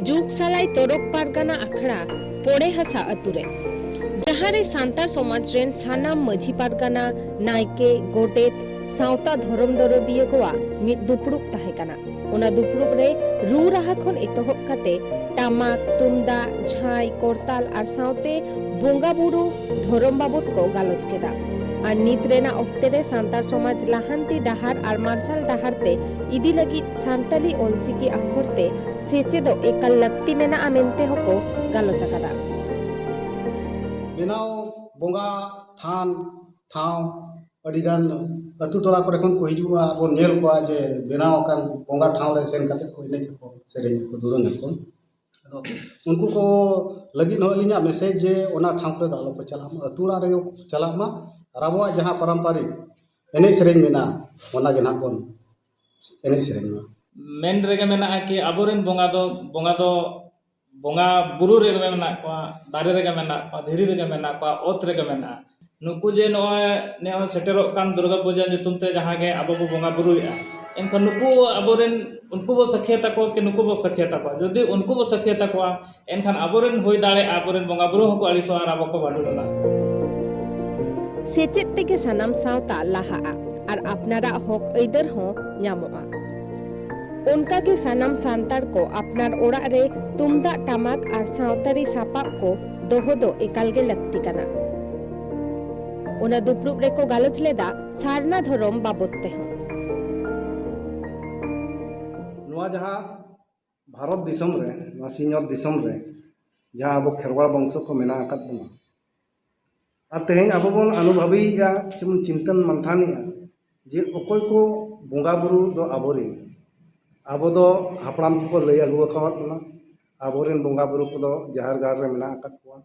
ᱡᱩᱜᱽᱥᱟᱞᱟᱭ ᱛᱚᱨᱚᱯ ᱯᱟᱨᱜᱟᱱᱟ ᱟᱠᱷᱲᱟ ᱯᱚᱲᱮ ᱦᱟᱥᱟ ᱟᱹᱛᱩ ᱨᱮ, ᱡᱟᱦᱟᱸ ᱨᱮ ᱥᱟᱱᱛᱟᱲ ᱥᱚᱢᱟᱡᱽ ᱨᱮᱱ ᱥᱟᱱᱟᱢ ᱢᱟᱹᱡᱷᱤ ᱯᱟᱨᱜᱟᱱᱟ, ᱱᱟᱭᱠᱮ, ᱜᱚᱰᱮᱛ, ᱥᱟᱶᱛᱟ ᱫᱷᱚᱨᱚᱢ ᱫᱚᱨᱚᱫᱤᱭᱟᱹ ᱠᱚᱣᱟᱜ ᱢᱤᱫ ᱫᱩᱯᱲᱩᱵ ᱛᱟᱦᱮᱸ ᱠᱟᱱᱟ᱾ ᱚᱱᱟ ᱫᱩᱯᱲᱩᱵ ᱨᱮ ᱨᱩ ᱨᱟᱦᱟ ᱠᱷᱚᱱ ᱮᱛᱚᱦᱚᱵ ᱠᱟᱛᱮ ᱴᱟᱢᱟᱠ, ᱛᱩᱢᱫᱟᱜ, ᱡᱷᱟᱸᱭ, ᱠᱚᱨᱛᱟᱞ ᱟᱨ ᱥᱟᱶᱛᱮ ᱵᱚᱸᱜᱟ ᱵᱩᱨᱩ ᱫᱷᱚᱨᱚᱢ ᱵᱟᱵᱚᱛ ᱠᱚ ᱜᱟᱞᱚᱪ ᱠᱮᱫᱟ᱾ ᱟᱨ ᱱᱤᱛ ᱨᱮᱱᱟᱜ ᱚᱠᱛᱮ ᱨᱮ ᱥᱟᱱᱛᱟᱲ ᱥᱚᱢᱟᱡᱽ ᱞᱟᱦᱟᱱᱛᱤ ᱰᱟᱦᱟᱨ ᱟᱨ ᱢᱟᱨᱥᱟᱞ ᱰᱟᱦᱟᱨ ᱛᱮ ᱤᱫᱤ ᱞᱟᱹᱜᱤᱫ ᱥᱟᱱᱛᱟᱞᱤ ᱚᱞᱪᱤᱠᱤ ᱟᱠᱷᱚᱨ ᱛᱮ ᱥᱮᱪᱮᱫᱚᱜ ᱮᱠᱟᱞ ᱞᱟᱹᱠᱛᱤ ᱢᱮᱱᱟᱜᱼᱟ ᱢᱮᱱᱛᱮ ᱦᱚᱸᱠᱚ ᱜᱟᱞᱚᱪ ᱟᱠᱟᱫᱟ᱾ ᱵᱮᱱᱟᱣ ᱵᱚᱸᱜᱟ ᱛᱷᱟᱱ ᱴᱷᱟᱶ ᱟᱹᱰᱤᱜᱟᱱ ᱟᱹᱛᱩ ᱴᱚᱞᱟ ᱠᱚᱨᱮ ᱠᱷᱚᱱ ᱠᱚ ᱦᱤᱡᱩᱜᱼᱟ᱾ ᱟᱨ ᱵᱚᱱ ᱧᱮᱞ ᱠᱚᱣᱟ ᱡᱮ ᱵᱮᱱᱟᱣ ᱟᱠᱟᱱ ᱵᱚᱸᱜᱟ ᱴᱷᱟᱶ ᱨᱮ ᱥᱮᱱ ᱠᱟᱛᱮ ᱠᱚ ᱮᱱᱮᱡ ᱟᱠᱚ, ᱥᱮᱨᱮᱧ ᱟᱠᱚ, ᱫᱩᱨᱟᱹᱝ ᱟᱠᱚ᱾ ᱟᱫᱚ ᱩᱱᱠᱩ ᱠᱚ ᱞᱟᱹᱜᱤᱫ ᱦᱚᱸ ᱟᱹᱞᱤᱧᱟᱜ ᱢᱮᱥᱮᱡᱽ ᱡᱮ ᱚᱱᱟ ᱴᱷᱟᱶ ᱠᱚᱨᱮ ᱫᱚ ᱟᱞᱚ ᱠᱚ ᱪᱟᱞᱟᱜ ᱢᱟ, ᱟᱹᱛᱩ ᱚᱲᱟᱜ ᱨᱮᱜᱮ ᱠᱚ ᱪᱟᱞᱟᱜ ᱢᱟ᱾ ᱟᱨ ᱟᱵᱚᱣᱟᱜ ᱡᱟᱦᱟᱸ ᱯᱟᱨᱟᱢᱯᱟᱨᱤᱠ ᱮᱱᱮᱡ ᱥᱮᱨᱮᱧ ᱢᱮᱱᱟᱜᱼᱟ, ᱚᱱᱟ ᱜᱮ ᱱᱟᱦᱟᱜ ᱵᱚᱱ ᱮᱱᱮᱡ ᱥᱮᱨᱮᱧ ᱢᱟ᱾ ᱢᱮᱱ ᱨᱮᱜᱮ ᱢᱮᱱᱟᱜᱼᱟ ᱠᱤ ᱟᱵᱚᱨᱮᱱ ᱵᱚᱸᱜᱟ ᱫᱚ ᱵᱚᱸᱜᱟ ᱫᱚ ᱵᱚᱸᱜᱟ ᱵᱩᱨᱩ ᱨᱮᱜᱮ ᱢᱮᱱᱟᱜ ᱠᱚᱣᱟ, ᱫᱟᱨᱮ ᱨᱮᱜᱮ ᱢᱮᱱᱟᱜ ᱠᱚᱣᱟ, ᱫᱷᱤᱨᱤ ᱨᱮᱜᱮ ᱢᱮᱱᱟᱜ ᱠᱚᱣᱟ, ᱚᱛ ᱨᱮᱜᱮ ᱢᱮᱱᱟᱜᱼᱟ᱾ ᱱᱩᱠᱩ ᱡᱮ ᱱᱚᱜᱼᱚᱭ ᱱᱚᱜᱼᱚᱭ ᱥᱮᱴᱮᱨᱚᱜ ᱠᱟᱱ ᱫᱩᱨᱜᱟ ᱯᱩᱡᱟᱹ ᱧᱩᱛᱩᱢ ᱛᱮ ᱡᱟᱦᱟᱸ ᱜᱮ ᱟᱵᱚ ᱵᱚ ᱵᱚᱸᱜᱟ ᱵᱩᱨᱩᱭᱮᱫᱼᱟ, ᱮᱱᱠᱷᱟᱱ ᱱᱩᱠᱩ ᱟᱵᱚᱨᱮᱱ ᱩᱱᱠᱩ ᱵᱚ ᱥᱟᱹᱠᱷᱤᱭᱟᱹ ᱛᱟᱠᱚᱣᱟ ᱠᱤ ᱱᱩᱠᱩ ᱵᱚ ᱥᱟᱹᱠᱷᱤᱭᱟᱹ ᱛᱟᱠᱚᱣᱟ? ᱡᱩᱫᱤ ᱩᱱᱠᱩ ᱵᱚ ᱥᱟᱹᱠᱷᱤᱭᱟᱹ ᱛᱟᱠᱚᱣᱟ, ᱮᱱᱠᱷᱟᱱ ᱟᱵᱚᱨᱮᱱ ᱦᱩᱭ ᱫᱟᱲᱮᱭᱟᱜᱼᱟ ᱟᱵᱚᱨᱮᱱ ᱵᱚᱸᱜᱟ ᱵᱩᱨᱩ ᱦᱚᱸᱠᱚ ᱟᱹᱲᱤᱥᱚᱜᱼᱟ ᱟᱨ ᱟᱵᱚ ᱠᱚ ᱵᱷᱟᱹᱰᱩᱨᱚᱜᱼᱟ᱾ ᱥᱮᱪᱮᱫ ᱛᱮᱜᱮ ᱥᱟᱱᱟᱢ ᱥᱟᱶᱛᱟ ᱞᱟᱦᱟᱜᱼᱟ ᱟᱨ ᱟᱯᱱᱟᱨᱟᱜ ᱦᱚᱠ ᱟᱹᱭᱫᱟᱹᱨ ᱦᱚᱸ ᱧᱟᱢᱚᱜᱼᱟ᱾ ᱚᱱᱠᱟᱜᱮ ᱥᱟᱱᱟᱢ ᱥᱟᱱᱛᱟᱲ ᱠᱚ ᱟᱯᱱᱟᱨ ᱚᱲᱟᱜ ᱨᱮ ᱛᱩᱢᱫᱟᱜ ᱴᱟᱢᱟᱠ ᱟᱨ ᱥᱟᱶᱛᱟᱨᱤ ᱥᱟᱯᱟᱵ ᱠᱚ ᱫᱚᱦᱚ ᱫᱚ ᱮᱠᱟᱞ ᱜᱮ ᱞᱟᱹᱠᱛᱤ ᱠᱟᱱᱟ᱾ ᱚᱱᱟ ᱫᱩᱯᱲᱩᱵ ᱨᱮᱠᱚ ᱜᱟᱞᱚᱪ ᱞᱮᱫᱟ ᱥᱟᱨᱱᱟ ᱫᱷᱚᱨᱚᱢ ᱵᱟᱵᱚᱛ ᱛᱮᱦᱚᱸ᱾ ᱱᱚᱣᱟ ᱡᱟᱦᱟᱸ ᱵᱷᱟᱨᱚᱛ ᱫᱤᱥᱚᱢ ᱨᱮ, ᱱᱚᱣᱟ ᱥᱤᱧᱚᱛ ᱫᱤᱥᱚᱢ ᱨᱮ ᱡᱟᱦᱟᱸ ᱟᱵᱚ ᱠᱷᱮᱨᱣᱟᱲ ᱵᱚᱝᱥᱚ ᱠᱚ ᱢᱮᱱᱟᱜ ᱟᱠᱟᱫ ᱵᱚᱱᱟ, ᱟᱨ ᱛᱮᱦᱮᱧ ᱟᱵᱚ ᱵᱚᱱ ᱚᱱᱩᱵᱷᱟᱵᱤᱭᱮᱫᱼᱟ, ᱥᱮᱵᱚᱱ ᱪᱤᱱᱛᱟᱹᱱ ᱢᱟᱱᱛᱷᱟᱱᱮᱫᱼᱟ ᱡᱮ ᱚᱠᱚᱭ ᱠᱚ ᱵᱚᱸᱜᱟ ᱵᱩᱨᱩ ᱫᱚ ᱟᱵᱚᱨᱮᱱ, ᱟᱵᱚ ᱫᱚ ᱦᱟᱯᱲᱟᱢ ᱠᱚᱠᱚ ᱞᱟᱹᱭ ᱟᱹᱜᱩ ᱟᱠᱟᱫ ᱵᱚᱱᱟ, ᱟᱵᱚᱨᱮᱱ ᱵᱚᱸᱜᱟ ᱵᱩᱨᱩ ᱠᱚᱫᱚ ᱡᱟᱦᱮᱨ ᱜᱟᱲ ᱨᱮ ᱢᱮᱱᱟᱜ ᱟᱠᱟᱫ ᱠᱚᱣᱟ,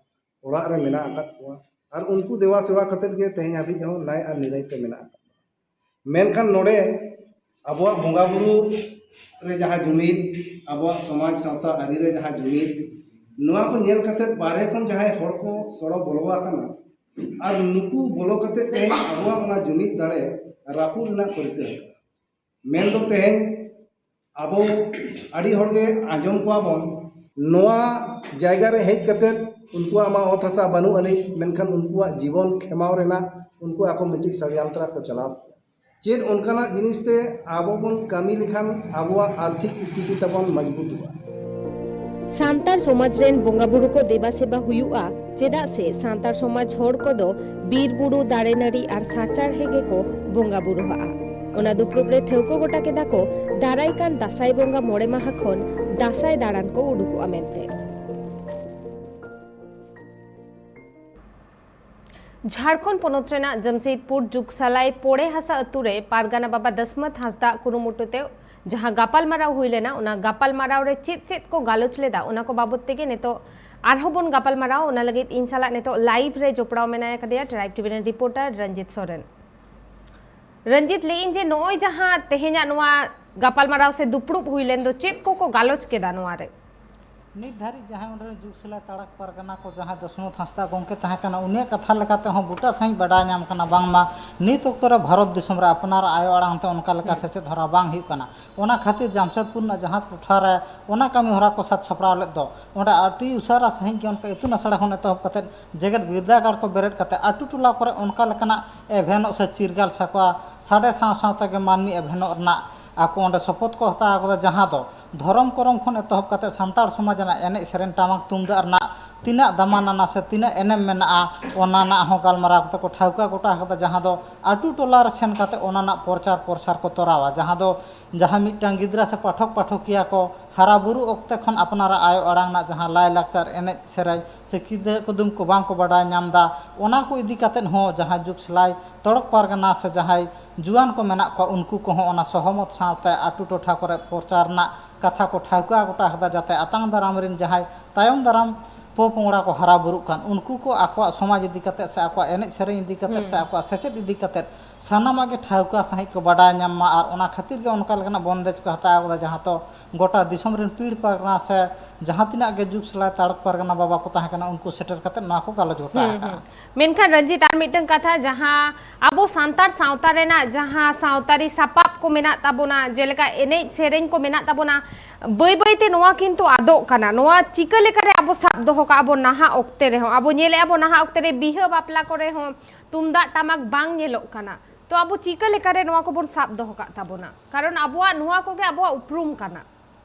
ᱚᱲᱟᱜ ᱨᱮ ᱢᱮᱱᱟᱜ ᱟᱠᱟᱫ ᱠᱚᱣᱟ, ᱟᱨ ᱩᱱᱠᱩ ᱫᱮᱵᱟ ᱥᱮᱵᱟ ᱠᱟᱛᱮᱫ ᱜᱮ ᱛᱮᱦᱮᱧ ᱦᱟᱹᱵᱤᱡ ᱦᱚᱸ ᱱᱟᱭ ᱟᱨ ᱱᱤᱨᱟᱹᱭ ᱛᱮ ᱢᱮᱱᱟᱜ ᱟᱠᱟᱫ ᱵᱚᱱᱟ᱾ ᱢᱮᱱᱠᱷᱟᱱ ᱱᱚᱰᱮ ᱟᱵᱚᱣᱟᱜ ᱵᱚᱸᱜᱟ ᱵᱩᱨᱩ ᱨᱮ ᱡᱟᱦᱟᱸ ᱡᱩᱢᱤᱫ, ᱟᱵᱚᱣᱟᱜ ᱥᱚᱢᱟᱡᱽ ᱥᱟᱶᱛᱟ ᱟᱹᱨᱤ ᱨᱮ ᱡᱟᱦᱟᱸ ᱡᱩᱢᱤᱫ, ᱱᱚᱣᱟ ᱠᱚ ᱧᱮᱞ ᱠᱟᱛᱮ ᱵᱟᱦᱨᱮ ᱠᱷᱚᱱ ᱡᱟᱦᱟᱸᱭ ᱦᱚᱲ ᱠᱚ ᱥᱚᱲᱚ ᱵᱚᱞᱚ ᱟᱠᱟᱱᱟ ᱟᱨ ᱱᱩᱠᱩ ᱵᱚᱞᱚ ᱠᱟᱛᱮ ᱛᱮᱦᱮᱧ ᱟᱵᱚᱣᱟᱜ ᱚᱱᱟ ᱡᱩᱢᱤᱫ ᱫᱟᱲᱮ ᱨᱟᱹᱯᱩᱫ ᱨᱮᱱᱟᱜ ᱠᱚ ᱨᱤᱠᱟᱹ ᱟᱠᱟᱫᱟ᱾ ᱢᱮᱱ ᱫᱚ ᱛᱮᱦᱮᱧ ᱟᱵᱚ ᱟᱹᱰᱤ ᱦᱚᱲ ᱜᱮ ᱟᱸᱡᱚᱢ ᱠᱚᱣᱟ ᱵᱚᱱ, ᱱᱚᱣᱟ ᱡᱟᱭᱜᱟ ᱨᱮ ᱦᱮᱡ ᱠᱟᱛᱮ ᱩᱱᱠᱩᱣᱟᱜ ᱢᱟ ᱚᱛ ᱦᱟᱥᱟ ᱵᱟᱹᱱᱩᱜ ᱟᱹᱱᱤᱡ, ᱢᱮᱱᱠᱷᱟᱱ ᱩᱱᱠᱩᱣᱟᱜ ᱡᱤᱵᱚᱱ ᱠᱷᱮᱢᱟᱣ ᱨᱮᱱᱟᱜ ᱩᱱᱠᱩ ᱟᱠᱚ ᱢᱤᱫᱴᱤᱡ ᱥᱟᱲᱭᱟᱱᱛᱨᱟ ᱠᱚ ᱪᱟᱞᱟᱣ᱾ ᱪᱮᱫ ᱚᱱᱠᱟᱱᱟᱜ ᱡᱤᱱᱤᱥ ᱛᱮ ᱟᱵᱚ ᱵᱚᱱ ᱠᱟᱹᱢᱤ ᱞᱮᱠᱷᱟᱱ ᱟᱵᱚᱣᱟᱜ ᱟᱨᱛᱷᱤᱠ ᱥᱛᱷᱤᱛᱤ ᱛᱟᱵᱚᱱ ᱢᱚᱡᱽᱵᱩᱛᱚᱜᱼᱟ? ᱥᱟᱱᱛᱟᱲ ᱥᱚᱢᱟᱡᱽ ᱨᱮᱱ ᱵᱚᱸᱜᱟ ᱵᱩᱨᱩ ᱠᱚ ᱫᱮᱵᱟ ᱥᱮᱵᱟ ᱦᱩᱭᱩᱜᱼᱟ, ᱪᱮᱫᱟᱜ ᱥᱮ ᱥᱟᱱᱛᱟᱲ ᱥᱚᱢᱟᱡᱽ ᱦᱚᱲ ᱠᱚᱫᱚ ᱵᱤᱨ ᱵᱩᱨᱩ, ᱫᱟᱨᱮ ᱱᱟᱹᱲᱤ ᱟᱨ ᱥᱟᱪᱟᱨᱦᱮ ᱜᱮᱠᱚ ᱵᱚᱸᱜᱟ ᱵᱩᱨᱩᱣᱟᱜᱼᱟ᱾ ᱚᱱᱟ ᱫᱩᱯᱲᱩᱵ ᱨᱮ ᱴᱷᱟᱹᱣᱠᱟᱹ ᱜᱚᱴᱟ ᱠᱮᱫᱟ ᱠᱚ ᱫᱟᱨᱟᱭ ᱠᱟᱱ ᱫᱟᱸᱥᱟᱭ ᱵᱚᱸᱜᱟ ᱢᱚᱬᱮ ᱢᱟᱦᱟ ᱠᱷᱚᱱ ᱫᱟᱸᱥᱟᱭ ᱫᱟᱬᱟᱱ ᱠᱚ ᱩᱰᱩᱠᱚᱜᱼᱟ ᱢᱮᱱᱛᱮ᱾ ᱡᱷᱟᱲᱠᱷᱚᱸᱰ ᱯᱚᱱᱚᱛ ᱨᱮᱱᱟᱜ ᱡᱟᱢᱥᱮᱫᱽᱯᱩᱨ ᱡᱩᱜᱽᱥᱟᱞᱟᱭ ᱯᱚᱲᱮ ᱦᱟᱥᱟ ᱟᱹᱛᱩ ᱨᱮ ᱯᱟᱨᱜᱟᱱᱟ ᱵᱟᱵᱟ ᱫᱟᱥᱢᱟᱛ ᱦᱟᱸᱥᱫᱟᱜ ᱠᱩᱨᱩᱢᱩᱴᱩ ᱛᱮ ᱡᱟᱦᱟᱸ ᱜᱟᱯᱟᱞᱢᱟᱨᱟᱣ ᱦᱩᱭ ᱞᱮᱱᱟ, ᱚᱱᱟ ᱜᱟᱯᱟᱞᱢᱟᱨᱟᱣ ᱨᱮ ᱪᱮᱫ ᱪᱮᱫ ᱠᱚ ᱜᱟᱞᱚᱪ ᱞᱮᱫᱟ, ᱚᱱᱟ ᱠᱚ ᱵᱟᱵᱚᱛ ᱛᱮᱜᱮ ᱱᱤᱛᱚᱜ ᱟᱨᱦᱚᱸ ᱵᱚᱱ ᱜᱟᱯᱟᱞᱢᱟᱨᱟᱣᱟ᱾ ᱚᱱᱟ ᱞᱟᱹᱜᱤᱫ ᱤᱧ ᱥᱟᱞᱟᱜ ᱱᱤᱛᱚᱜ ᱞᱟᱭᱤᱵᱷ ᱨᱮ ᱡᱚᱯᱲᱟᱣ ᱢᱮᱱᱟᱭ ᱟᱠᱟᱫᱮᱭᱟ ᱴᱨᱟᱭᱤᱵᱽ ᱴᱤᱵᱷᱤ ᱨᱮᱱ ᱨᱤᱯᱳᱨᱴᱟᱨ ᱨᱚᱧᱡᱤᱛ ᱥᱚᱨᱮᱱ᱾ ᱨᱚᱧᱡᱤᱛ, ᱞᱟᱹᱭ ᱤᱧ ᱡᱮ ᱱᱚᱜᱼᱚᱭ ᱡᱟᱦᱟᱸ ᱛᱮᱦᱮᱧᱟᱜ ᱱᱚᱣᱟ ᱜᱟᱯᱟᱞᱢᱟᱨᱟᱣ ᱥᱮ ᱫᱩᱯᱲᱩᱵ ᱦᱩᱭ ᱞᱮᱱ ᱫᱚ, ᱪᱮᱫ ᱠᱚᱠᱚ ᱜᱟᱞᱚᱪ ᱠᱮᱫᱟ ᱱᱚᱣᱟ ᱨᱮ? ᱱᱤᱛ ᱫᱷᱟᱹᱨᱤᱡ ᱡᱟᱦᱟᱸᱭ ᱚᱸᱰᱮ ᱨᱮᱱ ᱡᱩᱜᱽᱥᱟᱞᱟᱭ ᱛᱟᱲᱟᱠ ᱯᱟᱨᱜᱟᱱᱟ ᱠᱚ ᱡᱟᱦᱟᱸᱭ ᱫᱚᱥᱱᱚᱛ ᱦᱟᱸᱥᱫᱟ ᱜᱚᱢᱠᱮ ᱛᱟᱦᱮᱸ ᱠᱟᱱᱟ, ᱩᱱᱤᱭᱟᱜ ᱠᱟᱛᱷᱟ ᱞᱮᱠᱟᱛᱮ ᱦᱚᱸ ᱵᱩᱴᱟᱹ ᱥᱟᱺᱦᱤᱡ ᱵᱟᱰᱟᱭ ᱧᱟᱢ ᱠᱟᱱᱟ ᱵᱟᱝᱢᱟ ᱱᱤᱛ ᱚᱠᱛᱚ ᱨᱮ ᱵᱷᱟᱨᱚᱛ ᱫᱤᱥᱚᱢ ᱨᱮ ᱟᱯᱱᱟᱨ ᱟᱭᱳ ᱟᱲᱟᱝ ᱛᱮ ᱚᱱᱠᱟ ᱞᱮᱠᱟ ᱦᱩᱸ᱾ ᱥᱮᱪᱮᱫ ᱦᱚᱨᱟ ᱵᱟᱝ ᱦᱩᱭᱩᱜ ᱠᱟᱱᱟ᱾ ᱚᱱᱟ ᱠᱷᱟᱹᱛᱤᱨ ᱡᱟᱢᱥᱮᱫᱽᱯᱩᱨ ᱨᱮᱱᱟᱜ ᱡᱟᱦᱟᱸ ᱴᱚᱴᱷᱟ ᱨᱮ ᱚᱱᱟ ᱠᱟᱹᱢᱤ ᱦᱚᱨᱟ ᱠᱚ ᱥᱟᱹᱛ ᱥᱟᱯᱲᱟᱣ ᱞᱮᱫ ᱫᱚ, ᱚᱸᱰᱮ ᱟᱹᱰᱤ ᱩᱥᱟᱹᱨᱟ ᱥᱟᱺᱦᱤᱡ ᱜᱮ ᱚᱱᱠᱟ ᱤᱛᱩᱱ ᱟᱥᱲᱟ ᱠᱷᱚᱱ ᱮᱛᱚᱦᱚᱵ ᱠᱟᱛᱮᱫ ᱡᱮᱜᱮᱛ ᱵᱤᱨᱫᱟᱹᱜᱟᱲ ᱠᱚ ᱵᱮᱨᱮᱫ ᱠᱟᱛᱮ ᱟᱹᱛᱩ ᱴᱚᱞᱟ ᱠᱚᱨᱮ ᱚᱱᱠᱟ ᱞᱮᱠᱟᱱᱟᱜ ᱮᱵᱷᱮᱱᱚᱜ ᱥᱮ ᱪᱤᱨᱜᱟᱹᱞ ᱥᱟᱠᱣᱟ ᱥᱟᱰᱮ ᱥᱟᱶ ᱥᱟᱶ ᱛᱮᱜᱮ ᱢᱟᱹᱱᱢᱤ ᱮᱵᱷᱮᱱᱚᱜ ᱨᱮᱱᱟᱜ ᱟᱠᱚ ᱚᱸᱰᱮ ᱥᱚᱯᱚᱛ ᱠᱚ ᱦᱟᱛᱟᱣ ᱟᱠᱟᱫᱟ, ᱡᱟᱦᱟᱸ ᱫᱚ ᱫᱷᱚᱨᱚᱢ ᱠᱚᱨᱚᱢ ᱠᱷᱚᱱ ᱮᱛᱚᱦᱚᱵ ᱠᱟᱛᱮ ᱥᱟᱱᱛᱟᱲ ᱥᱚᱢᱟᱡᱽ ᱨᱮᱱᱟᱜ ᱮᱱᱮᱡ ᱥᱮᱨᱮᱧ, ᱴᱟᱢᱟᱠ ᱛᱩᱢᱫᱟᱜ ᱨᱮᱱᱟᱜ ᱛᱤᱱᱟᱹᱜ ᱫᱟᱢᱟᱱᱟᱱᱟ ᱥᱮ ᱛᱤᱱᱟᱹᱜ ᱮᱱᱮᱢ ᱢᱮᱱᱟᱜᱼᱟ, ᱚᱱᱟ ᱨᱮᱱᱟᱜ ᱦᱚᱸ ᱜᱟᱞᱢᱟᱨᱟᱣ ᱠᱟᱛᱮ ᱠᱚ ᱴᱷᱟᱹᱣᱠᱟᱹ ᱜᱚᱴᱟ ᱟᱠᱟᱫᱟ, ᱡᱟᱦᱟᱸ ᱫᱚ ᱟᱹᱛᱩ ᱴᱚᱞᱟ ᱨᱮ ᱥᱮᱱ ᱠᱟᱛᱮ ᱚᱱᱟ ᱨᱮᱱᱟᱜ ᱯᱨᱚᱪᱟᱨ ᱯᱨᱚᱥᱟᱨ ᱠᱚ ᱛᱚᱨᱟᱣᱟ, ᱡᱟᱦᱟᱸ ᱫᱚ ᱡᱟᱦᱟᱸ ᱢᱤᱫᱴᱟᱝ ᱜᱤᱫᱽᱨᱟᱹ ᱥᱮ ᱯᱟᱴᱷᱚᱠ ᱯᱟᱴᱷᱚᱠᱤᱭᱟᱹ ᱠᱚ ᱦᱟᱨᱟ ᱵᱩᱨᱩ ᱚᱠᱛᱮ ᱠᱷᱚᱱ ᱟᱯᱱᱟᱨᱟᱜ ᱟᱭᱳ ᱟᱲᱟᱝ ᱨᱮᱱᱟᱜ ᱡᱟᱦᱟᱸ ᱞᱟᱭᱼᱞᱟᱠᱪᱟᱨ, ᱮᱱᱮᱡ ᱥᱮᱨᱮᱧ ᱥᱮ ᱠᱤᱫᱟᱹ ᱠᱩᱫᱩᱢ ᱠᱚ ᱵᱟᱝ ᱠᱚ ᱵᱟᱰᱟᱭ ᱧᱟᱢ ᱮᱫᱟ, ᱚᱱᱟ ᱠᱚ ᱤᱫᱤ ᱠᱟᱛᱮ ᱦᱚᱸ ᱡᱟᱦᱟᱸ ᱡᱩᱜᱽᱥᱟᱞᱟᱭ ᱛᱚᱲᱚᱠ ᱯᱟᱨᱜᱟᱱᱟ ᱥᱮ ᱡᱟᱦᱟᱸᱭ ᱡᱩᱣᱟᱹᱱ ᱠᱚ ᱢᱮᱱᱟᱜ ᱠᱚᱣᱟ, ᱩᱱᱠᱩ ᱠᱚᱦᱚᱸ ᱚᱱᱟ ᱥᱚᱦᱚᱢᱚᱛ ᱥᱟᱶᱛᱮ ᱟᱹᱛᱩ ᱴᱚᱴᱷᱟ ᱠᱚᱨᱮ ᱯᱨᱚᱪᱟᱨ ᱨᱮᱱᱟᱜ ᱠᱟᱛᱷᱟ ᱠᱚ ᱴᱷᱟᱹᱣᱠᱟᱹ ᱜᱚᱴᱟ ᱟᱠᱟᱫᱟ, ᱡᱟᱛᱮ ᱟᱛᱟᱝ ᱫᱟᱨᱟᱢ ᱨᱮᱱ ᱡᱟᱦᱟᱸᱭ ᱛᱟᱭᱚᱢ ᱫᱟᱨᱟᱢ ᱯᱚᱯᱚᱝᱲᱟ ᱠᱚ ᱦᱟᱨᱟ ᱵᱩᱨᱩᱜ ᱠᱟᱱ, ᱩᱱᱠᱩ ᱠᱚ ᱟᱠᱚᱣᱟᱜ ᱥᱚᱢᱟᱡᱽ ᱤᱫᱤ ᱠᱟᱛᱮᱫ ᱥᱮ ᱟᱠᱚᱣᱟᱜ ᱮᱱᱮᱡ ᱥᱮᱨᱮᱧ ᱤᱫᱤ ᱠᱟᱛᱮᱫ ᱥᱮ ᱟᱠᱚᱣᱟᱜ ᱥᱮᱪᱮᱫ ᱤᱫᱤ ᱠᱟᱛᱮᱫ ᱥᱟᱱᱟᱢᱟᱜ ᱜᱮ ᱴᱷᱟᱹᱣᱠᱟᱹ ᱥᱟᱺᱦᱤᱡ ᱠᱚ ᱵᱟᱰᱟᱭ ᱧᱟᱢ ᱢᱟ, ᱟᱨ ᱚᱱᱟ ᱠᱷᱟᱹᱛᱤᱨ ᱜᱮ ᱚᱱᱠᱟ ᱞᱮᱠᱟᱱᱟᱜ ᱵᱚᱱᱫᱮᱡᱽ ᱠᱚ ᱦᱟᱛᱟᱣ ᱟᱠᱟᱫᱟ, ᱡᱟᱦᱟᱸ ᱫᱚ ᱜᱚᱴᱟ ᱫᱤᱥᱚᱢ ᱨᱮᱱ ᱯᱤᱲ ᱯᱟᱨᱜᱟᱱᱟ ᱥᱮ ᱡᱟᱦᱟᱸ ᱛᱤᱱᱟᱹᱜ ᱜᱮ ᱡᱩᱜᱽ ᱥᱟᱞᱟᱭ ᱛᱟᱲᱚᱠ ᱯᱟᱨᱜᱟᱱᱟ ᱵᱟᱵᱟ ᱠᱚ ᱛᱟᱦᱮᱸ ᱠᱟᱱᱟ, ᱩᱱᱠᱩ ᱥᱮᱴᱮᱨ ᱠᱟᱛᱮᱫ ᱱᱚᱣᱟ ᱠᱚ ᱜᱟᱞᱚᱪ ᱜᱚᱴᱟ ᱟᱠᱟᱫᱼᱟ᱾ ᱢᱮᱱᱠᱷᱟᱱ ᱨᱚᱧᱡᱤᱛ, ᱟᱨ ᱢᱤᱫᱴᱟᱝ ᱠᱟᱛᱷᱟ, ᱡᱟᱦᱟᱸ ᱟᱵᱚ ᱥᱟᱱᱛᱟᱲ ᱥᱟᱶᱛᱟ ᱨᱮᱱᱟᱜ ᱡᱟᱦᱟᱸ ᱥᱟᱶᱛᱟᱨᱤ ᱥᱟᱯᱟᱵ ᱠᱚ ᱢᱮᱱᱟᱜ ᱛᱟᱵᱚᱱᱟ, ᱡᱮᱞᱮᱠᱟ ᱮᱱᱮᱡ ᱥᱮᱨᱮᱧ ᱠᱚ ᱢᱮᱱᱟᱜ ᱛᱟᱵᱚᱱᱟ, ᱵᱟᱹᱭ ᱵᱟᱹᱭᱛᱮ ᱱᱚᱣᱟ ᱠᱤᱱᱛᱩ ᱟᱫᱚᱜ ᱠᱟᱱᱟ᱾ ᱱᱚᱣᱟ ᱪᱤᱠᱟᱹ ᱞᱮᱠᱟᱨᱮ ᱟᱵᱚ ᱥᱟᱵ ᱫᱚᱦᱚ ᱠᱟᱜᱼᱟ ᱵᱚᱱ ᱱᱟᱦᱟᱜ ᱚᱠᱛᱮ ᱨᱮᱦᱚᱸ? ᱟᱵᱚ ᱧᱮᱞᱮᱫᱼᱟ ᱵᱚᱱ ᱱᱟᱦᱟᱜ ᱚᱠᱛᱮ ᱨᱮ ᱵᱤᱦᱟᱹ ᱵᱟᱯᱞᱟ ᱠᱚᱨᱮ ᱦᱚᱸ ᱛᱩᱢᱫᱟᱜ ᱴᱟᱢᱟᱠ ᱵᱟᱝ ᱧᱮᱞᱚᱜ ᱠᱟᱱᱟ᱾ ᱛᱚ ᱟᱵᱚ ᱪᱤᱠᱟᱹ ᱞᱮᱠᱟᱨᱮ ᱱᱚᱣᱟ ᱠᱚᱵᱚᱱ ᱥᱟᱵ ᱫᱚᱦᱚ ᱠᱟᱜ ᱛᱟᱵᱚᱱᱟ? ᱠᱟᱨᱚᱱ ᱟᱵᱚᱣᱟᱜ ᱱᱚᱣᱟ ᱠᱚᱜᱮ ᱟᱵᱚᱣᱟᱜ ᱩᱯᱨᱩᱢ ᱠᱟᱱᱟ᱾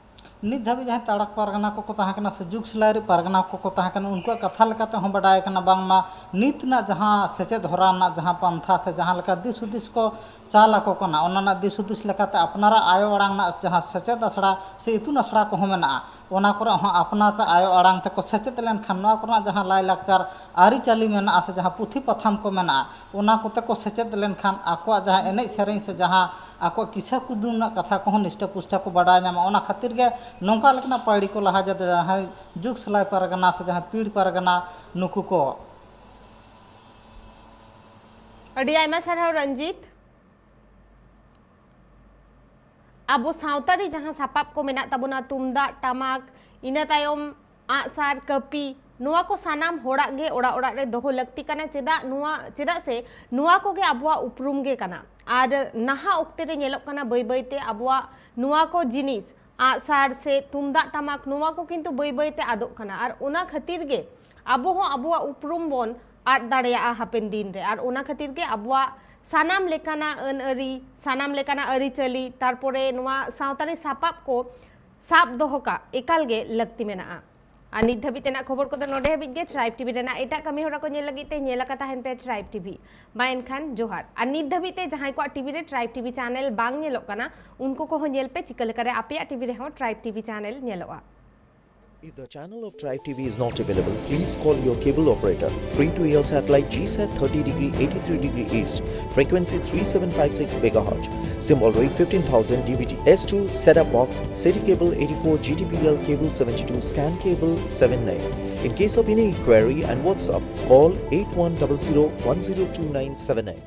ᱱᱤᱛ ᱫᱷᱟᱹᱵᱤᱡ ᱡᱟᱦᱟᱸᱭ ᱛᱟᱲᱟᱠ ᱯᱟᱨᱜᱟᱱᱟ ᱠᱚᱠᱚ ᱛᱟᱦᱮᱸ ᱠᱟᱱᱟ ᱥᱮ ᱡᱩᱜᱽ ᱥᱤᱞᱟᱹᱭ ᱨᱮ ᱯᱟᱨᱜᱟᱱᱟ ᱠᱚᱠᱚ ᱛᱟᱦᱮᱸ ᱠᱟᱱᱟ, ᱩᱱᱠᱩᱣᱟᱜ ᱠᱟᱛᱷᱟ ᱞᱮᱠᱟᱛᱮ ᱦᱚᱸ ᱵᱟᱰᱟᱭ ᱠᱟᱱᱟ ᱵᱟᱝᱢᱟ ᱱᱤᱛ ᱨᱮᱱᱟᱜ ᱡᱟᱦᱟᱸ ᱥᱮᱪᱮᱫ ᱦᱚᱨᱟ ᱨᱮᱱᱟᱜ ᱡᱟᱦᱟᱸ ᱯᱟᱱᱛᱷᱟ ᱥᱮ ᱡᱟᱦᱟᱸ ᱞᱮᱠᱟ ᱫᱤᱥ ᱦᱩᱫᱤᱥ ᱠᱚ ᱪᱟᱞ ᱟᱠᱚ ᱠᱟᱱᱟ, ᱚᱱᱟ ᱨᱮᱱᱟᱜ ᱫᱤᱥ ᱦᱩᱫᱤᱥ ᱞᱮᱠᱟᱛᱮ ᱟᱯᱱᱟᱨᱟᱜ ᱟᱭᱳ ᱟᱲᱟᱝ ᱨᱮᱱᱟᱜ ᱡᱟᱦᱟᱸ ᱥᱮᱪᱮᱫ ᱟᱥᱲᱟ ᱥᱮ ᱤᱛᱩᱱ ᱟᱥᱲᱟ ᱠᱚᱦᱚᱸ ᱢᱮᱱᱟᱜᱼᱟ, ᱚᱱᱟ ᱠᱚᱨᱮ ᱦᱚᱸ ᱟᱯᱱᱟᱨ ᱛᱮ ᱟᱭᱳ ᱟᱲᱟᱝ ᱛᱮᱠᱚ ᱥᱮᱪᱮᱫ ᱞᱮᱱᱠᱷᱟᱱ ᱱᱚᱣᱟ ᱠᱚᱨᱮᱱᱟᱜ ᱡᱟᱦᱟᱸ ᱞᱟᱭᱼᱞᱟᱠᱪᱟᱨ ᱟᱹᱨᱤᱪᱟᱹᱞᱤ ᱢᱮᱱᱟᱜᱼᱟ ᱥᱮ ᱡᱟᱦᱟᱸ ᱯᱩᱛᱷᱤ ᱯᱟᱛᱷᱟᱢ ᱠᱚ ᱢᱮᱱᱟᱜᱼᱟ, ᱚᱱᱟ ᱠᱚᱛᱮ ᱠᱚ ᱥᱮᱪᱮᱫ ᱞᱮᱱᱠᱷᱟᱱ ᱟᱠᱚᱣᱟᱜ ᱡᱟᱦᱟᱸ ᱮᱱᱮᱡ ᱥᱮᱨᱮᱧ ᱥᱮ ᱡᱟᱦᱟᱸ ᱟᱠᱚᱣᱟᱜ ᱠᱤᱥᱟᱹ ᱠᱩᱫᱩᱢ ᱨᱮᱱᱟᱜ ᱠᱟᱛᱷᱟ ᱠᱚᱦᱚᱸ ᱱᱤᱥᱴᱟᱹ ᱯᱩᱥᱴᱟᱹ ᱠᱚ ᱵᱟᱰᱟᱭ ᱧᱟᱢᱟ᱾ ᱚᱱᱟ ᱠᱷᱟᱹᱛᱤᱨ ᱜᱮ ᱱᱚᱝᱠᱟ ᱞᱮᱠᱟᱱᱟᱜ ᱯᱟᱹᱭᱲᱤ ᱠᱚ ᱞᱟᱦᱟ, ᱡᱟᱛᱮ ᱡᱟᱦᱟᱸᱭ ᱡᱩᱜᱽ ᱥᱤᱞᱟᱹᱭ ᱯᱟᱨᱜᱟᱱᱟ ᱥᱮ ᱡᱟᱦᱟᱸᱭ ᱯᱤᱲ ᱯᱟᱨᱜᱟᱱᱟ ᱱᱩᱠᱩ ᱠᱚ᱾ ᱟᱹᱰᱤ ᱟᱭᱢᱟ ᱥᱟᱨᱦᱟᱣ ᱨᱚᱧᱡᱤᱛ᱾ ᱟᱵᱚ ᱥᱟᱶᱛᱟᱨᱤ ᱡᱟᱦᱟᱸ ᱥᱟᱯᱟᱵ ᱠᱚ ᱢᱮᱱᱟᱜ ᱛᱟᱵᱚᱱᱟ, ᱛᱩᱢᱫᱟᱜ ᱴᱟᱢᱟᱠ, ᱤᱱᱟᱹ ᱛᱟᱭᱚᱢ ᱟᱜᱼᱥᱟᱨ, ᱠᱟᱹᱯᱤ, ᱱᱚᱣᱟ ᱠᱚ ᱥᱟᱱᱟᱢ ᱦᱚᱲᱟᱜ ᱜᱮ ᱚᱲᱟᱜ ᱚᱲᱟᱜ ᱨᱮ ᱫᱚᱦᱚ ᱞᱟᱹᱠᱛᱤ ᱠᱟᱱᱟ᱾ ᱪᱮᱫᱟᱜ ᱱᱚᱣᱟ, ᱪᱮᱫᱟᱜ ᱥᱮ ᱱᱚᱣᱟ ᱠᱚᱜᱮ ᱟᱵᱚᱣᱟᱜ ᱩᱯᱨᱩᱢ ᱜᱮ ᱠᱟᱱᱟ᱾ ᱟᱨ ᱱᱟᱦᱟᱜ ᱚᱠᱛᱮ ᱨᱮ ᱧᱮᱞᱚᱜ ᱠᱟᱱᱟ ᱵᱟᱹᱭ ᱵᱟᱹᱭ ᱛᱮ ᱟᱵᱚᱣᱟᱜ ᱱᱚᱣᱟ ᱠᱚ ᱡᱤᱱᱤᱥ, ᱟᱜᱼᱥᱟᱨ ᱥᱮ ᱛᱩᱢᱫᱟᱜ ᱴᱟᱢᱟᱠ, ᱱᱚᱣᱟ ᱠᱚ ᱠᱤᱱᱛᱩ ᱵᱟᱹᱭ ᱵᱟᱹᱭ ᱛᱮ ᱟᱫᱚᱜ ᱠᱟᱱᱟ᱾ ᱟᱨ ᱚᱱᱟ ᱠᱷᱟᱹᱛᱤᱨ ᱜᱮ ᱟᱵᱚ ᱦᱚᱸ ᱟᱵᱚᱣᱟᱜ ᱩᱯᱨᱩᱢ ᱵᱚᱱ ᱟᱫ ᱫᱟᱲᱮᱭᱟᱜᱼᱟ ᱦᱟᱯᱮᱱ ᱫᱤᱱ ᱨᱮ᱾ ᱟᱨ ᱚᱱᱟ ᱠᱷᱟᱹᱛᱤᱨ ᱜᱮ ᱟᱵᱚᱣᱟᱜ ᱥᱟᱱᱟᱢ ᱞᱮᱠᱟᱱᱟᱜ ᱟᱹᱱ ᱟᱹᱨᱤ, ᱥᱟᱱᱟᱢ ᱞᱮᱠᱟᱱᱟᱜ ᱟᱹᱨᱤᱪᱟᱹᱞᱤ, ᱛᱟᱨᱯᱚᱨᱮ ᱱᱚᱣᱟ ᱥᱟᱶᱛᱟᱨᱤ ᱥᱟᱯᱟᱵ ᱠᱚ ᱥᱟᱵ ᱫᱚᱦᱚ ᱠᱟᱜ ᱮᱠᱟᱞ ᱜᱮ ᱞᱟᱹᱠᱛᱤ ᱢᱮᱱᱟᱜᱼᱟ᱾ ᱟᱨ ᱱᱤᱛ ᱫᱷᱟᱹᱵᱤᱡ ᱛᱮᱱᱟᱜ ᱠᱷᱚᱵᱚᱨ ᱠᱚᱫᱚ ᱱᱚᱰᱮ ᱦᱟᱹᱵᱤᱡ ᱜᱮ᱾ ᱴᱨᱟᱭᱤᱵᱽ ᱴᱤᱵᱷᱤ ᱨᱮᱱᱟᱜ ᱮᱴᱟᱜ ᱠᱟᱹᱢᱤ ᱦᱚᱨᱟ ᱠᱚ ᱧᱮᱞ ᱞᱟᱹᱜᱤᱫ ᱛᱮ ᱧᱮᱞ ᱟᱠᱟ ᱛᱟᱦᱮᱱ ᱯᱮ ᱴᱨᱟᱭᱤᱵᱽ ᱴᱤᱵᱷᱤ᱾ ᱢᱟ ᱮᱱᱠᱷᱟᱱ ᱡᱚᱦᱟᱨ᱾ ᱟᱨ ᱱᱤᱛ ᱫᱷᱟᱹᱵᱤᱡ ᱛᱮ ᱡᱟᱦᱟᱸᱭ ᱠᱚᱣᱟᱜ ᱴᱤᱵᱷᱤ ᱨᱮ ᱴᱨᱟᱭᱤᱵᱽ ᱴᱤᱵᱷᱤ ᱪᱮᱱᱮᱞ ᱵᱟᱝ ᱧᱮᱞᱚᱜ ᱠᱟᱱᱟ, ᱩᱱᱠᱩ ᱠᱚᱦᱚᱸ ᱧᱮᱞ ᱯᱮ ᱪᱤᱠᱟᱹ ᱞᱮᱠᱟᱨᱮ ᱟᱯᱮᱭᱟᱜ ᱴᱤᱵᱷᱤ ᱨᱮᱦᱚᱸ ᱴᱨᱟᱭᱤᱵᱽ ᱴᱤᱵᱷᱤ ᱪᱮᱱᱮᱞ ᱧᱮᱞᱚᱜᱼᱟ᱾ If the channel of Tribe T V is not available, please call your cable operator. Free to air satellite G sat thirty degree eighty-three degree east, frequency three seven five six megahertz, symbol rate fifteen thousand D V D, S two setup box, city cable eighty-four, G T P L cable seventy-two, scan cable seven nine. In case of any inquiry and WhatsApp, call eight one double zero one zero two nine seven nine.